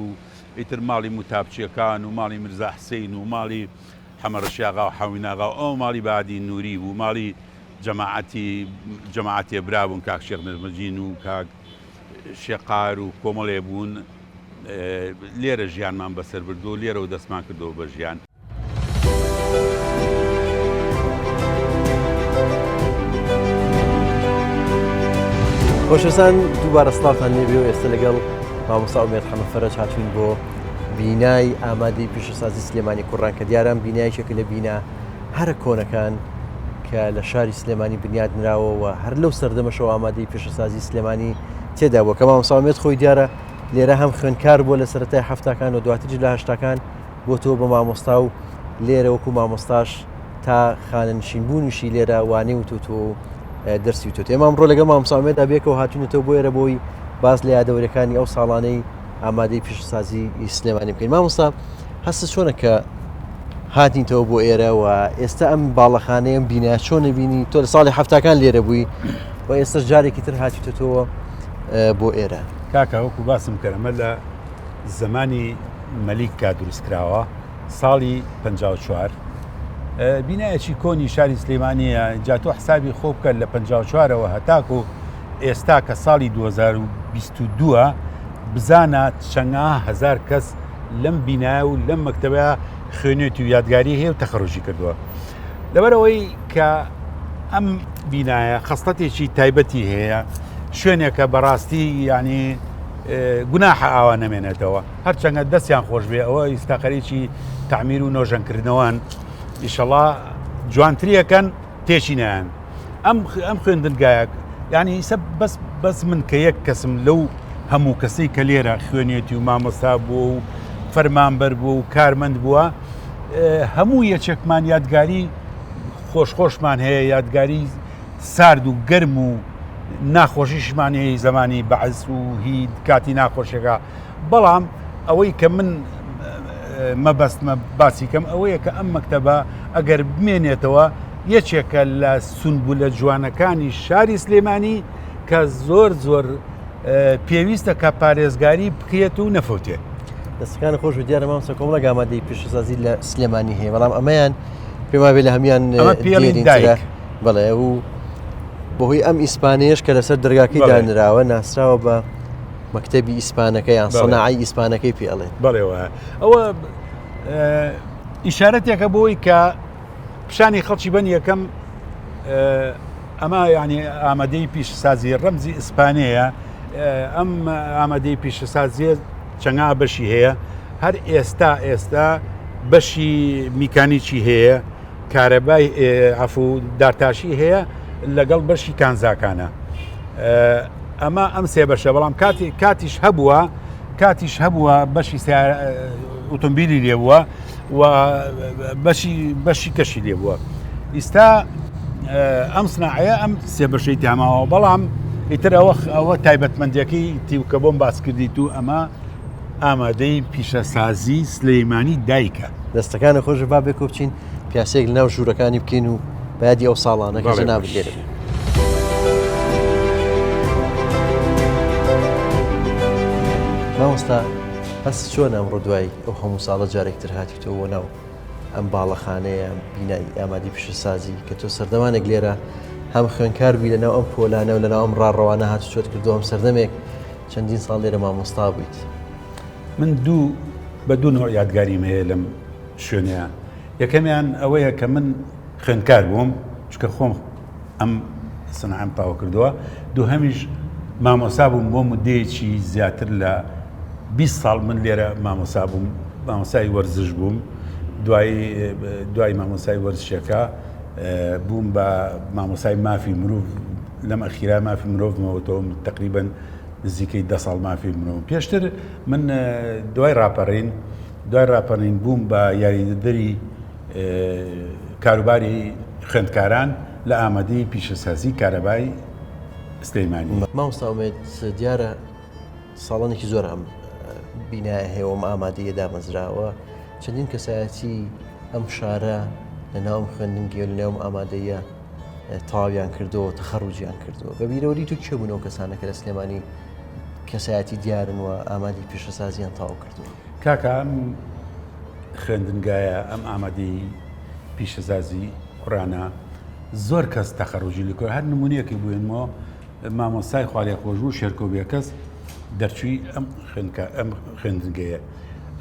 ئیتر ماڵی موتابچیەکان و ماڵی مرزا حسین و ماڵی حەمە ڕشیاغا و حەویناغا و ئەو ماڵی بادی نوری بوو ماڵی جەماعەتی جەماعەتێ برا بوون کاک شێخ نەجمەدین و کاک شێقار و کۆمەڵێ بوون لێرە ژیانمان بەسەر بردووە و لێرەوە دەستمان کردەوە بە ژیان. خۆشەویستان دووبارە سڵاوتان لێبێ و ئێستا لەگەڵ مامۆستا ئومێد حەمە فەرەج هاتوین بۆ بینای ئامادەی پیشەسازی سلێمانی کوڕان کە دیاران بینایەکێکە لە بینا هەرە کۆنەکان کە لە شاری سلێمانی بنیاد نراوە و هەر لەو سەردەمەشەوە ئامادەی پیشەسازی سلێمانی تێدا بووە کە مامۆستا ئومێد خۆی دیارە لێرە هەم خوێندکار بووە لە سەرەتای حەفتاکان و دواتریش لە هەشتاکان بۆتەوە بە مامۆستا و لێرە وەکو مامۆستاش تا خانەنشین بوونیشی لێرە وانەی وتوتووە و دەرسی وتوتە ئێمە ئەمڕۆ لەگەڵ مامۆستا ئومێددا بێکەوە هاتوونەتەوە بۆ ئێرە بۆی باس لە یادەوەریەکانی ئەو ساڵانەی ئامادەی پیشەسازی سلێمانی بکەین مامۆستا هەستە چۆنە کە هاتینتەوە بۆ ئێرە و ئێستا ئەم باڵەخانەیەم بینا چۆن بینی تۆ لە ساڵی هەفتاکان لێرە بووی و ئێستا جارێکی تر هاتیتەوە بۆ ئێرە کاکە وەکو باسم کرد ئەمە لە زمانی مەلیک کا دروست کراوە ساڵی 54 بینایەکی کۆنی شاری سلێمانیە جا تۆ حسابی خۆ بکە لە 54ەوە هەتاکو ئێستا کە ساڵی 2022 بزانە چەنگا هزار کەس لەم بینایە و لەم مەکتەبە خوێنێتی و یادگاری هەیە و تەخەڕوجی کردووە لەبەرەوەی کە ئەم بینایە خەستەتێکی تایبەتی هەیە شوێنێکە بەڕاستی ینی گوناحە ئاوا نەمێنێتەوە هەرچەندە دەستیان خۆش بێ ئەوە ئیستا خەریکی تعمیر و نۆژەنکردنەوەن ئیشەڵا. جوانتریەکەن تێکی نایەن ئەم ئەم خوێندنگایە یعنی ئیسە بەس بەس من کە یەک کەسم لەو هەموو کەسەی کە لێرە خوێنێتی و مامۆستا بووە و فەرمانبەر بووە و کارمەند بووە هەموو یەکێکمان یادگاری خۆش خۆشمان هەیە یادگاری سارد و گەرم و ناخۆشیشمان هەیە زمانی بەعس و هی کاتی ناخۆشیەکە بەڵام ئەوەی کە من مەبەستمە باسی کەم ئەوەیە کە ئەم مەکتەبە ئەگەر بمێنێتەوە یەکێکە لە سونبولە جوانەکانی شاری سلێمانی کە زۆر زۆر پێویستە کە پارێزگاری بکرێت و نەفەوتێت. دەستەکانت خۆش بێت دیارە مامۆستا کۆمەڵێک ئامادەی پیشەسازی لە سلێمانی هەیە بەڵام ئەمەیان پێم وابێ لە هەموان ئەمە پێڵی دێرینترە دایک. بەڵێ و بەهۆی ئەم ئیسپانەیەش کە لەسەر دەرگاکەی بەڵێ. دانراوە ناسراوە بە مەکتەبی ئیسپانەکە یان بەڵێ. سەناعەی ئیسپانەکەی پێ ئەڵێن. بەڵێ وایە ئەوە ئیشارەتێکە بۆی کە پیشانی خەڵکی بەن یەکەم ئەمە یعنی ئامادەی پیشەسازی ڕەمزی ئیسپانەیە ئەم ئامادەی پیشەسازیە چەنگا بەشی هەیە هەر ئێستا ئێستا بەشی میکانیکی هەیە کارەبای عفو دارتاشی هەیە لەگەڵ بەشی کانزاکانە ئەمە ئەم سێ بەشە بەڵام کاتی کاتیش هەبووە کاتیش هەبووە بەشی ئۆتۆمبیلی لێبووە و بەشی بەشی کەشی لێ بووە ئیستا ئەم سناعەیە ئەم سێ بەشەی تاماوە بەڵام ئیتر ئەوە ئەوە تایبەتمەندەکەی تیوکە بۆم باس کردیت و ئەمە ئامادەی پیشەسازی سلەیمانی دایکە. دەستەکانت خۆش با بێکۆ بچین پیاسەیەک لەناو ژوورەکانی بکەین و بە یادی ئەو ساڵانە کە جەنابت لێرە بوو. مامۆستا هەست چۆن ئەمڕۆ دوای ئەو هەموو ساڵە جارێکتر هاتیتەوە بۆ ناو ئەم باڵەخانەیە بینای ئامادی پیشەسازی کە تۆ سەردەمانێک لێرە هەم خوێنکار بووی لەناو ئەم پۆلانە و لەناو ئەم ڕاڕەوانە هاتوچۆت کردو هەم سەردەمێک چەندین ساڵ لێرە مامۆستا بوویت. من دوو بە دوو نوع یادگاریم هەیە لەم شوێنەیە یەکەمیان ئەوەیە کە من خوێندکار بووم چونکە خۆم ئەم سنعەم تەواو کردووە دووهەمیش مامۆسا بووم بۆ مدەیەکی زیاتر لە 20 ساڵ من لێرە مامۆسا بووم مامۆسای وەرزش بووم دوای دوای مامۆسای وەرزشەکە بووم بە مامۆسای مافی مرۆڤ لەم ئەخیرا مافی مرۆڤمەوەتەوە تقریبن نزیکەی ده ساڵ مافی مرۆڤ پێشتر من دوای ڕاپەڕین دوای ڕاپەڕین بووم بە یاریدەدەری کاروباری خوێندکاران لە ئامادەی پیشەسازی کارەبای سلەیمانی. مامۆستا ئومێد دیارە ساڵانێکی زۆر ئەم بینایە هەیە و ئەم ئامادەیە دامەزراوە چەندین کەسایەتی ئەم شارە لە ناو ئەم خوێندنگەیە لە ناو ئەم ئامادەیە تەواویان کردەوە تەخەڕوجیان کردەوە بە بیرەوەری تو کێ بوون ئەو کەسانە کە لە سلێمانی کەسایەتی دیارن و ئامادی پیشەسازیان تەواو کردووە؟ کاکە ئەم خوێندنگایە ئەم ئامادەی پیشەسازی کوڕانە زۆر کەس تەخەڕوجی لکۆ هەر نمونەیەکی بوێنمەوە مامۆستای خوالێخۆشبوو شێرکۆ بێکەس دەرچووی ئەم خوێندکە ئەم خوێندنگەیە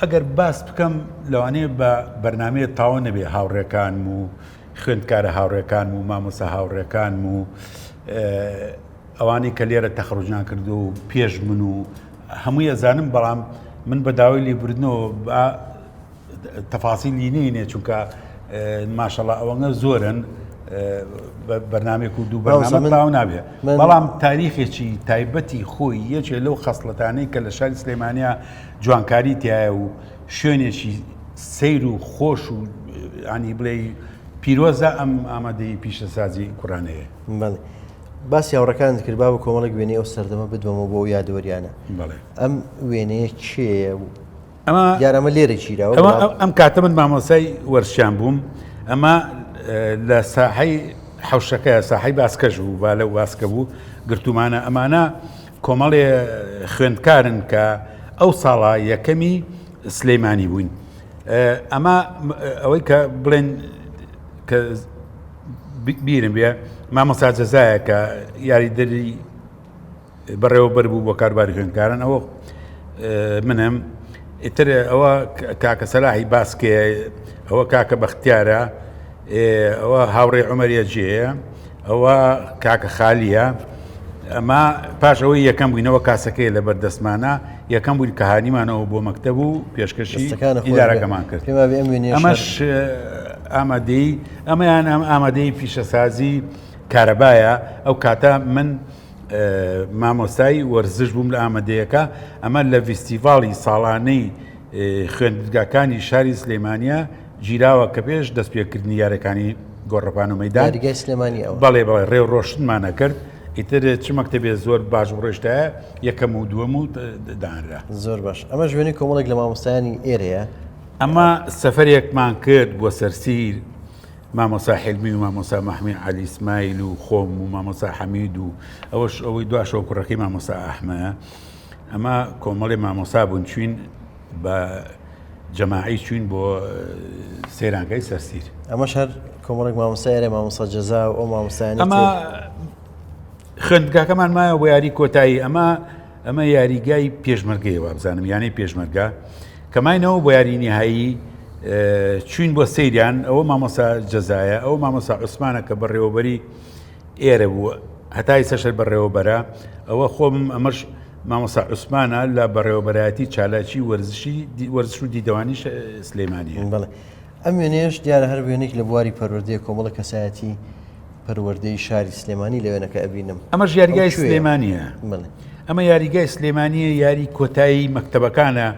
ئەگەر باس بکەم لەوانەیە بە بەرنمەیە تاوە نەبێ هاوڕێکانم و خوێندکارە هاوڕێکانم و مامۆستا هاوڕێکانم و ئەوانەی کە لێرە تەخەڕوجیان کردو و پێش من و هەمووی ئەزانم بەڵام من بە داوای لێبوردنەوە با تەفاسیلی نینێ چونکە ماشەڵا ئەوەنگە زۆرن بەرنمێک و دوو بەرنامە تاو نابێ بەڵام تاریخێکی تایبەتی خۆی یەکێ لەو خەسڵەتانەی کە لە شاری سلێمانیا جوانکاری تایە و شوێنێکی سەیر و خۆش و ینی بڵێ پیرۆزە ئەم ئامادەی پیشەسازی کوڕانەیە. بەڵێ. باسی هاوڕێکانت کرد با بە کۆمەڵێک وێنەی ئەو سەردەمە بدوەمەوە بۆ ئەو یادەوەریانە. بەڵێ. ئەم وێنەیە کێیە و ئەمە دیارە ئەمە لێرە گیراوە ئەمە بەڵام ئەم کاتە من مامۆستای وەرزشیان بووم ئەمە لە ساحەی حەوشەکە ساحەی باسکەش بوو با لەو باسکە بوو گرتومانە ئەمانە کۆمەڵێ خوێندکارن کە ئەو ساڵە یەکەمی سلەیمانی بووین ئەمە ئەوەی کە بڵێن کە بیرم بێ مامۆستا جەزایە کە یاریدەری بەڕێوەبەر بوو بۆ کاروباری خوێندکاران ئەوە منم ئیتر ئەوە کاکە سەلاحی باسکێ ئەوە کاکە بەختیارە ئەوە هاوڕێ عمەریە جێیە ئەوە کاکە خالیە ئەمە پاش ئەوەی یەکەم بووینەوە کاسەکەی لە بەردەستمانە یەکەم بووین کە هانیمانەوە بۆ مەکتەب و پێشکەشی ئیدارەکەمان کرد ئەمەش ئامادەی ئەمەیان ئەم ئامادەی پیشەسازی کارەبایە ئەو کاتە من مامۆستای وەرزش بووم لە ئامادەیەکە ئەمە لە ڤیستیڤاڵی ساڵانەی خوێندگاکانی شاری سلێمانە گیراوە کە پێش دەستپێکردنی یارەکانی گۆڕەپان و مەدان یاریگای سلێمانی ئەوە بەڵێ بەڵێ ڕێو ڕۆشنمانە کرد ئیتر چ مەکتەبێ زۆر باش بڕێشتایە یەکەم و دووەم و دانرا. زۆر باش ئەمەش وێنەی کۆمەڵێک لە مامۆستایانی ئێرەیە. ئەمە سەفەرێکمان کرد بۆ سەرسیر مامۆسا حلمی و مامۆسا مەحمی عەلی سمایل و خۆم و مامۆسا حەمید و ئەوەش ئەوەی دواشەوە کوڕەکەی مامۆسا ئەحمە ئەمە کۆمەڵی مامۆسا بوون چوین بە جەماعی چوین بۆ سەیرانگای سەرسیر. ئەمەش هەر کۆمەڵێک مامۆستا ئێرە مامۆستا جەزا و ئەو مامۆستایانەی ئەمە تر. خوێندگاکەمان مایەوە بۆ یاری کۆتایی ئەمە ئەمە یاریگای پێشمەرگەیە وابزانم یانەی پێشمەرگە کە ماینەوە بۆ یاری نیهایی چوین بۆ سەیریان ئەوە مامۆسا جەزایە ئەو مامۆسا عوسمانە کە بەڕێوەبەری ئێرە بوو هەتا ئیسەش هەر بەڕێوەبەرە ئەوە خۆم ئەمەش مامۆسا عوسمانە لە بەڕێوەبەرایەتی چالاکی وەرزشی وەرزش و دیدەوانی سلێمانی. بەڵێ ئەم وێنەیەش دیارە هەر وێنێک لە بواری پەروەردەیە کۆمەڵە کەسایەتی پەروەردەی شاری سلێمانی لە وێنەکە ئەبینم. ئەمەش یاریگای سلێمانیە. بەڵێ. ئەمە یاریگای سلێمانیە یاری کۆتایی مەکتەبەکانە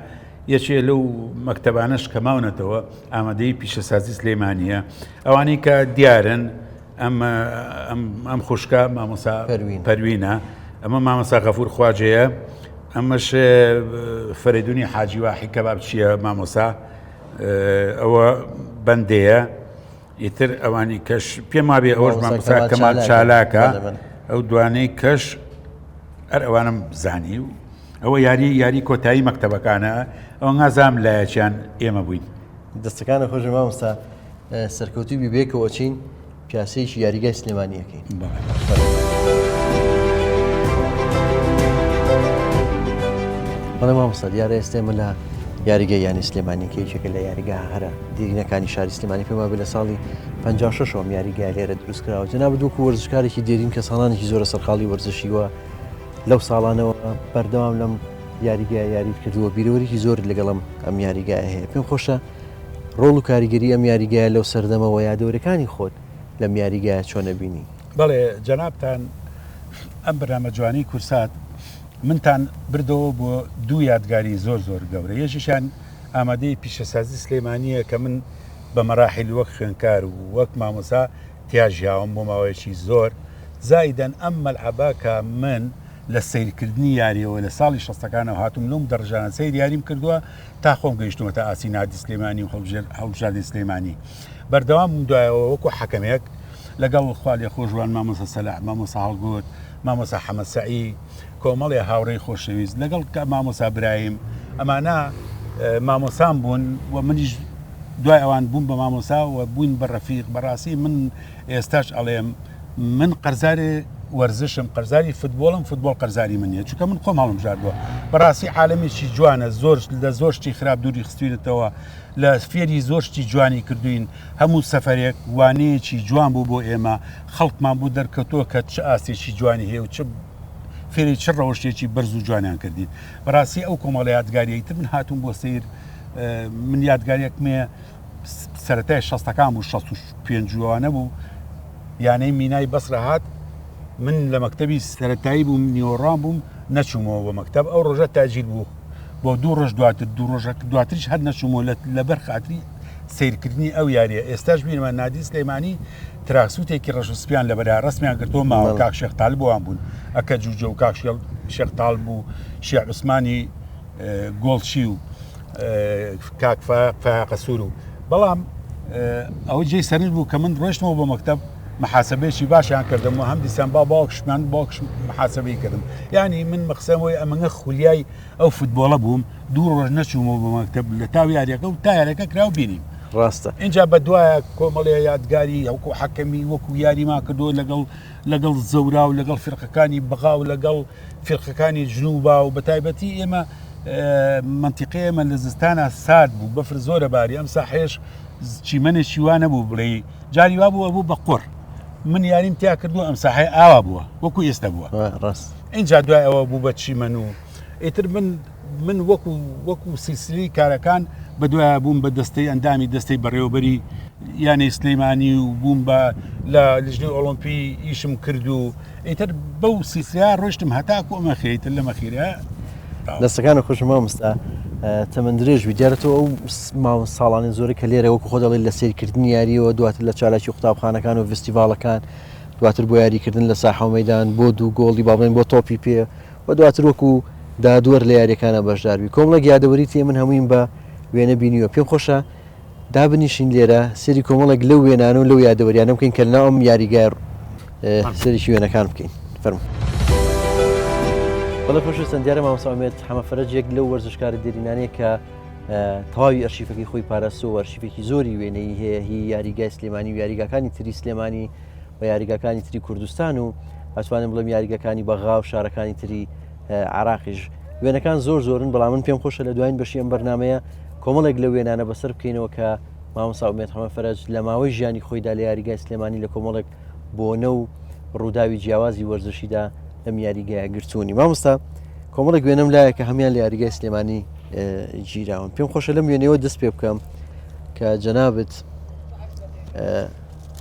یەکێ لەو مەکتەبانەش کە ماونەتەوە ئامادەی پیشەسازی سلێمانیە ئەوانەی کە دیارن ئەم ئەم خوشکە مامۆسا پەروینە ئەمە مامۆسا غەفور خواجەیە ئەمەش فەرەدونی حاجی واحی کەباب چییە مامۆسا ئەوە بەندەیە ئیتر ئەوانی کەش پێم وابێ ئەوەش مامۆسا کەمال چالاکە ئەو دوانەی کەش هەر ئەوانم زانی و ئەوە یاری یاری کۆتایی مەکتەبەکانە ئەوە نازام لایەکیان ئێمە بووین. دەستەکانت خۆش بێ مامۆستا سەرکەوتوو بی بەیەکەوە ئەچین پیاسەیەکی یاریگای سلێمانی ئەکەین. بەڵێ مامۆستا دیارە ئێستا ئێمە لە یاریگای یانەی سلێمانی کە یەکێکە لە یاریگا هەرە دێرینەکانی شاری سلێمانی پێم وابێ لە ساڵی 56 ئەم یاریگای لێرە دروست کراوە جەنابت وەکو وەرزشکارێکی دێرین کە ساڵانێکی زۆرە سەرقاڵی وەرزشیوە لەو ساڵانەوە بەردەوام لەم یاریگای یاریت کردووە بیرەوەریکی زۆرت لەگەڵم ئەم یاریگایە هەیە پێم خۆشە ڕۆڵ و کاریگەری ئەم یاریگایە لەو سەردەمەوە یادەوەرەکانی خۆت لەم یاریگایە چۆن ئەبینی؟ بەڵێ جەنابتان ئەم بەرنامە جوانەی کورسات منتان بردەوە بۆ دوو یادگاری زۆر زۆر گەورە یەکێکیان ئامادەی پیشەسازی سلێمانییە کە من بە مەراحیل وەک خوێندکار و وەک مامۆسا تیا ژیاوم بۆ ماوەیەکی زۆر زایدەن ئەم مەلعەبە کە من لە سەیرکردنی یاریەوە لە ساڵی شەستەکانەوە هاتووم لەو دەڕژانە سەیر یاریم کردووە تا خۆم گەیشتوومەتە ئاستی نادی سلێمانی و هەڵبژاردەی سلێمانی بەردەوام بووم دوایەوە وەکو حەکەمێک لەگەڵ خوا لێخۆشبووان مامۆستا سەلاح مامۆستا هەڵگورد مامۆستا حەمە سەعی کۆمەڵێ هاوڕێی خۆشەویست لەگەڵ مامۆستا برایم ئەمانە مامۆسام بوون و منیش دوای ئەوان بووم بە مامۆسا و بووین بە ڕەفیق بەڕاستی من ئێستاش ئەڵێم من قەرزاری وەرزشم قەرزاری فتبۆڵم فتبۆڵ قەرزاری من نیە چونکە من خۆم هەڵمبژاردووە بەڕاستی عالەمێکی جوانە زۆر لە زۆر شتی خراپ دووری خستوینەتەوە لە فێری زۆر شتی جوانی کردوین هەموو سەفەرێک وانەیەکی جوان بوو بۆ ئێمە خەڵکمان بۆ دەرکەوتووە کە چ ئاستێکی جوانی هەیە و چ فێری چ ڕەوشتێکی بەرز و جوانیان کردین بەڕاستی ئەو کۆمەڵە یادگاریەی تر من هاتووم بۆ سیر من یادگاریەکمێ سەرەتای شەستەکان بوو 65 وانە بوو یانەی مینای بەسرە هات من لە مەکتەبی سەرەتایی بووم نیوەڕان بووم نەچوومەوە بۆ مەکتەب ئەو ڕۆژە تاجیل بوو بۆ دوو ڕۆژ دواتر دوو ڕۆژە دواتریش هەر نەچوومەوە لەبەر خاتری سیرکردنی ئەو یاریە ئێستاش بیرمە نادی سلەیمانی تراکسوتێکی ڕەش و سپیان لەبەرا ڕسمیان گرتووە ماوە کاک شێخ تالب وان بوون ئەکە جوجە و کاک شێخ تالب و شێخ عوسمانی گۆڵچی و کاک فایەقە سوور و بەڵام ئەوە جێی سەرنج بوو کە من ڕۆشتمەوە بۆ مەکتەب محاسبەیەکی باشیان کردم و هەم دیسان با باوکشمان باوکش محاسبەی کردم یعنی من مەخسەمەوەی ئەمەگە خولیای ئەو فوتبۆڵە بووم دوو ڕۆژ نەچوومەوە بۆ مەکتەب لە تاو یاریەکە و تا یاریەکە کرا و بینیم ڕاستە اینجا بە دوایە کۆمەڵێ یادگاری وەکو حەکەمی وەکو یاریمان کردووە لەگەڵ لەگەڵ زەورا و لەگەڵ فرقەکانی بەغا و لەگەڵ فیرقەکانی جنوبا و بەتایبەتی ئێمە مەنتیقەی ئێمە لە زستانا سارد بوو بەفر زۆرە باری ئەم ساحێش چیمەنێکی وا نەبوو بڵێ جاری وا بوو ئەبوو بە قوڕ من یاریم تیا کردو ئەم ساحەی ئاوا بووە وەکو ئێستا بووە ڕاست اینجا دوای ئەوە بوو بە چیمەن و ئیتر من من وەکو وەکو سلسلی کارەکان بە دوایە بووم بە دەستەی ئەندامی دەستەی بەڕێوەبەری یانەی سلەیمانی و بووم بە لە لژنەی ئۆڵۆمپی ئیشم کرد و ئیتر بەو سیسیا ڕۆشتم هەتاکو ئەمە خێتر لە مەخیرە. دەستەکانت خۆش مامۆستا تەمەن درێژ بی دیارە تۆ ئەو ماوە ساڵانی زۆرە کە لێرە وەکو خۆ دەڵێ لە سیرکردنی یاریەوە دواتر لە چالاکی قوتابخانەکان و فستیڤاڵەکان دواتر بۆ یاریکردن لە ساحە و مەدان بۆ دوو گۆڵی با بڵێن بۆ تۆپی پێ و دواتر وەکو دادوەر لە یاریەکانە بەشداربی کۆمەڵێک یادەوەری تێ من هەموویم بە وێنە بینیوە پێم خۆشە دابنیشین لێرە سەیری کۆمەڵێک لەو وێنانە و لەو یادەوەریانە بکەین کە لەناو ئەم یاریگای سەرێکی وێنەکان بکەین فەرموو. بەڵێ خۆشەویستان دیارە مامۆستا ئومێد حەمە فەرەج یەک لەو وەرزشکارە دێرینانەیە کە تەواوی ئەرشیفەکەی خۆی پاراستووە و ئەرشیفێکی زۆری وێنەیی هەیە هی یاریگای سلێمانی و یاریگاکانی تری سلێمانی و یاریگاکانی تری کوردستان و ئەتوانم بڵێم یاریگەکانی بەغا و شارەکانی تری عراقیش وێنەکان زۆر زۆرن بەڵام من پێم خۆشە لە دوایین بەشی ئەم بەرنمەیە کۆمەڵێک لەو وێنانە بەسەر بکەینەوە کە مامۆستا ئومێد حەمە فەرەج لە ماوەی ژیانی خۆیدا لە یاریگای سلێمانی لە کۆمەڵێک بۆنە و ڕووداوی جیاوازی وەرزشیدا لەم یاریگایە گرتوونی. مامۆستا کۆمەڵێک وێنەم لایە کە هەمان لە یاریگای سلێمانی گیراون. پێم خۆشە لەم وێنەیەوە دەست پێ بکەم کە جەنابت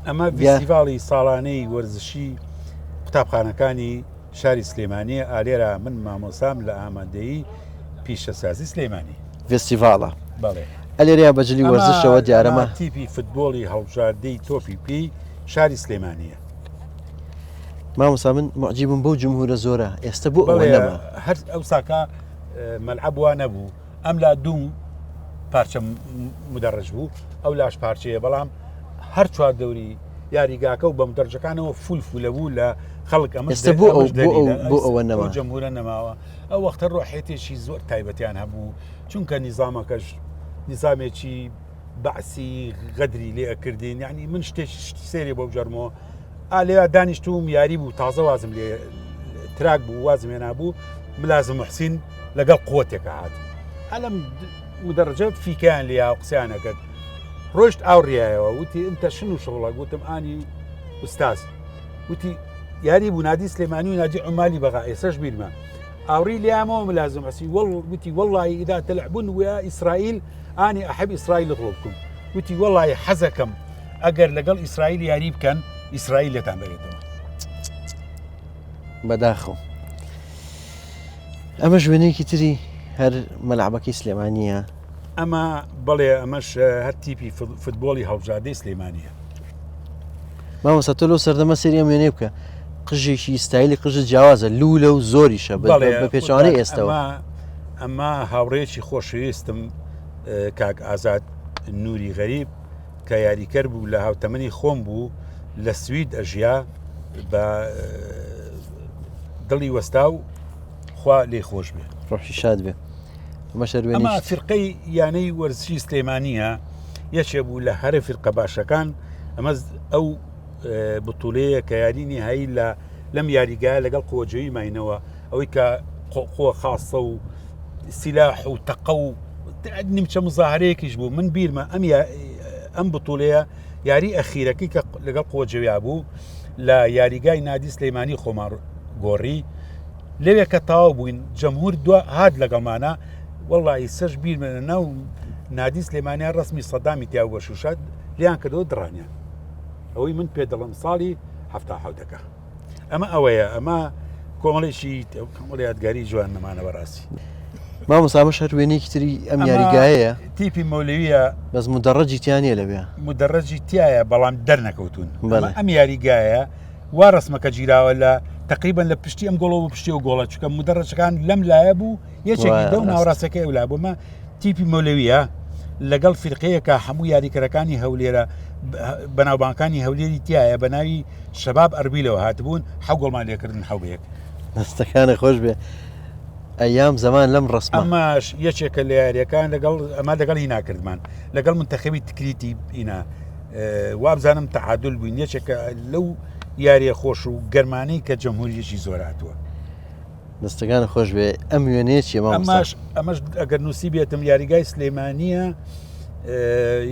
ئەمە فیستیڤاڵی ساڵانەی وەرزشی قوتابخانەکانی شاری سلێمانیە ئالێرا من مامۆسام لە ئامادەیی پیشەسازی سلێمانی. ڤستیڤاڵە بەڵێ. ئەلێرەیا بە جلی وەرزشەوە دیارە مە. تیپی فتبۆڵی هەڵبژاردەی تۆپی پێی شاری سلێمانیە. مامۆستا من موعجیبم بەو جمهورە زۆرە ئێستە بۆ ئەوە نەما. هەر ئەوساکە مەلعەب وا نەبوو ئەم لا دوو پارچە مدەڕج بوو ئەو لاش پارچەیە بەڵام هەر چوار دەوری یاریگاکە و بە مدەرجەکانەوە فول فولە بوو لە خەڵک ئەمە ئێستا بۆ ئەو بۆ ئەو بۆ ئەوە نەما جەمهورە نەماوە ئەو وەختە ڕۆحێتێکی زۆر تایبەتیان هەبوو چونکە نیزامەکەش نیزامێکی بەعسی غەدری لێ ئەکردین یعنی من شتێکی سێری بۆ بجەرمەوە ئا لێرا دانیشتوم یاری بوو تازە وازم لێ تراک بوو وازم هێنا بوو ملازم محسین لەگەڵ قوتێکە هات ئەلم مدەڕجە فیکیان لیا و قسەیان ئەکرد ڕۆشت ئاوڕیایەوە وتی انت شنو شغلك وتم ئانی ئوستاز وتی یاری بوو نادی سلێمانی و نادی عمالی بەغا ئێسش بیرمە ئاوڕی لیامەوە ملازم حسین وەڵ وتی والله اذا تلعبون ويا اسرائيل اني احب اسرائيل يغلبكم وتی وەڵی حەزەکەم ئەگەر لەگەڵ ئیسرائیل یاری بکەن ئیسرائیل لێتان بەرێتەوە. بەداخەوە ئەمەش وێنەیەکی تری هەر مەلعبەکەی سلێمانیە. ئەمە بەڵێ ئەمەش هەر تیپی فتبۆڵی هەڵبژاردەی سلێمانیە. مامۆستا تۆ لەو سەردەمە سەیری ئەم وێنەیە بکە قژێکی ستایلی قژت جیاوازە لوولە و زۆریشە بە پێچەوانەی ئێستەوە. ئەمە هاوڕێیەکی خۆشەویستم کاک ئازاد نوری غەریب کە یاریکەر بوو لە هاوتەمەنی خۆم بوو لە سوید ئەژیا بە دڵی وەستا و خوا لێ خۆش بێ ڕۆحی شاد بێ ئەمە فرقەی یانەی وەرزشی سلێمانیە یەکێ بوو لە هەرە فرقە باشەکان ئەمە ئەو بتولەیە کە یاری نهایی لە لەم یاریگایە لەگەڵ قوەجەوی ماینەوە ئەوەی کە قوە خاصە و سیلاح و تەقە و نیمچە مزاهرەیەکیش بوو من بیرمە ئەم ئەم بتولەیە یاری ئەخیرەکەی کە لەگەڵ قوەجەویا بوو لە یاریگای نادی سلەیمانی خۆمان گۆڕی لەوێ کە تەواو بووین جەمهور دو هات لەگەڵمانە وەڵی سەش بیرمە لە ناو نادی سلێمانیا ڕسمی سەدامی تیا بە شوشات لیان کردەوە دڕانیان ئەوەی من پێ دەڵم ساڵی هەفتا حوتەکە ئەمە ئەوەیە ئەمە کۆمەڵێکی کۆمەڵ یادگاری جوان نەمانە بەڕاستی. مامۆستا ئەمەش هەر وێنەیەکی تری ئەم یاریگایەیە. تیپی مەولەویە. بەس مدەڕەجی تیا نییە لەوێ. مدەڕەجی تایە بەڵام دەرنەکەوتون. ئەم یاریگایە وا ڕسمەکە گیراوە لە تقریبا لە پشتی ئەم گۆڵەوە پشتی و گۆڵە چکە مدەڕەجەکان لەم لایە بوو یەکێکی دەو ناوەڕاستەکەی ئەو لا بوومە تیپی مەولەویە لەگەڵ فیرقەیەکە هەموو یاریکەرەکانی هەولێرە بەناوبانکانی هەولێری تایە بە ناوی شەباب ئەربیلەوە هاتبوون حەو گۆڵمان لێکردن حەو بەیەک. دەستەکانت خۆش بێ ئەیام زەمان لەم ڕسمە. ئەمەش یەکێکە لە یاریەکان لەگەڵ ئەمە لەگەڵ هینا کردمان لەگەڵ منتەخەبی تکریتی ئینا وابزانم تەعادل بووین یەکێکە لەو یاریە خۆش و گەرمانەی کە جەمهوریەکی زۆر هاتووە. دەستەکانت خۆش بێ ئەم وێنەیە چیە مامۆستا؟ ئەمەش ئەمەش ئەگەر نووسی بێتم یاریگای سلێمانیە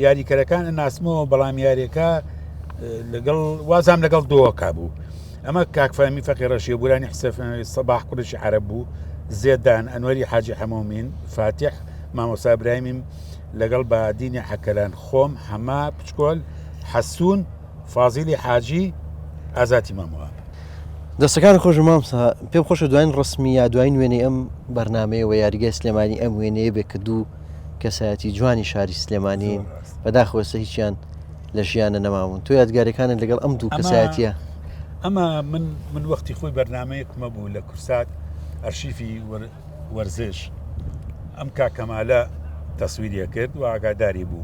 یاریکەرەکان ناسمەوە بەڵام یاریەکە لەگەڵ وازام لەگەڵ دۆکا بوو ئەمە کاکفامی فەقی ڕەشیە بورانی حسێف سەباح کوڕێکی عەرەب بوو زێدان ئەنوەری حاجی حەمۆمین فاتح مامۆسا ئیبراهیمیم لەگەڵ بەهادینی حەکەلان خۆم حەمە پچکۆل حەسوون فازیلی حاجی ئازاتی مامەوە. دەستەکانت خۆش مامۆستا پێم خۆشە دوایین ڕسمی یا دوایین وێنەی ئەم بەرنامەیە و یاریگای سلێمانی ئەم وێنەیە بێ کە دوو کەسایەتی جوانی شاری سلێمانین بەداخەوە ئێستا هیچیان لە ژیانە نەماون تۆ یادگاریەکانت لەگەڵ ئەم دوو کەسایەتیە ئەمە من من وەختی خۆی بەرنمەیەکمە بوو لە کورسات ئەرشیفی وەرزش ئەم کاکەمالە تەسویریە کرد و ئاگاداری بوو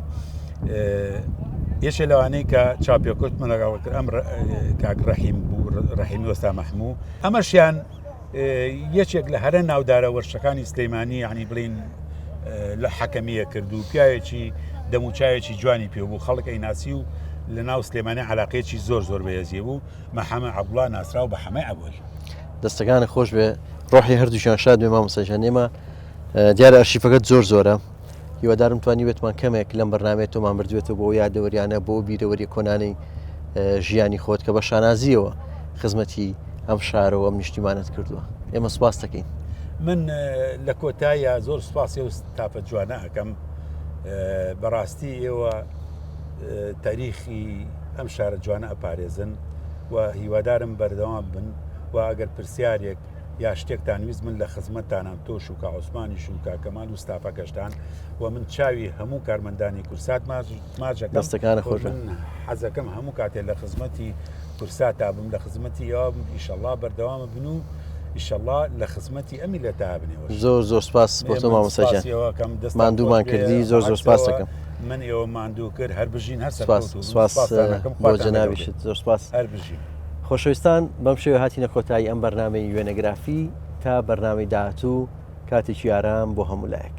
یەکێ لەوانەی کە چاپێکوت من لەگەڵ کرد ئەم کاک ڕەحیم بوو ڕەحیمی وەستا مەحموو ئەمەشیان یەکێک لە هەرە ناودارە وەرشەکانی سلەیمانی یعنی بڵین لە حەکەمیە کرد و پیاوێکی دەموچاوێکی جوانی پێ بوو خەڵک ئەیناسی و لە ناو سلێمانی علاقەیەکی زۆر زۆر بەهێزی بوو مەحەمە عەبڵا ناسراو بە حەمەی عەبۆل. دەستەکانت خۆش بێ ڕۆحی هەردووکیان شاد بێ مامۆستا گیان ئێمە دیارە ئەرشیفەکەت زۆر زۆرە هیوادارم توانی بێتمان کەمێک لەم بەرنمەیە تۆمان بردوێتەوە بۆ یادەوەریانە بۆ بیرەوەری کۆنانەی ژیانی خۆت کە بە شانازیەوە خزمەتی ئەم شارە و ئەم نیشتیمانت کردووە ئێمە سپاس دەکەین. من لە کۆتایە زۆر سپاسی و ستافە جوانە ئەەکەم بەڕاستی ئێوە تاریخی ئەم شارە جوانە ئەپارێزن و هیوادارم بەردەوام بن و ئەگەر پرسیارێک یا شتێکتان ویست من لە خزمەتتانام تۆش و کا عوسمانیش و کاکەمال و ستافەکەشتان و من چاوی هەموو کارمەندانی کورسات ماجەکەم دەستەکانت خۆش بێت. من حەزەکەم هەموو کاتێ لە خزمەتی کورساتا بم لە خزمەتی ئێوە بم ئیشەڵا بەردەوام بن و ئیشەڵا لە خزمەتی ئەم میللەتە بنێوەش. زۆر زۆر سپاس بۆ تۆ من مامۆستا گیان سپاسی ئێوە ئەکەم دەستتان خۆش ماندوومان بێ کردی زۆر زۆر سپاس بەعەکسەوە دەکەم. من ئێوە ماندوو کرد هەر بژین هەر سپاس سەرکەوتوو بن سپاس سپاستان ئەکەم بۆ خواتان لەگەڵ بێ جەنابیشت زۆر سپاس. هەر بژین. خۆشەویستان بەم شێوەیە هاتینە کۆتایی ئەم بەرنامەی وێنەگرافی تا بەرنامەی داهاتوو کاتێکی ئارام بۆ هەموو لایەک.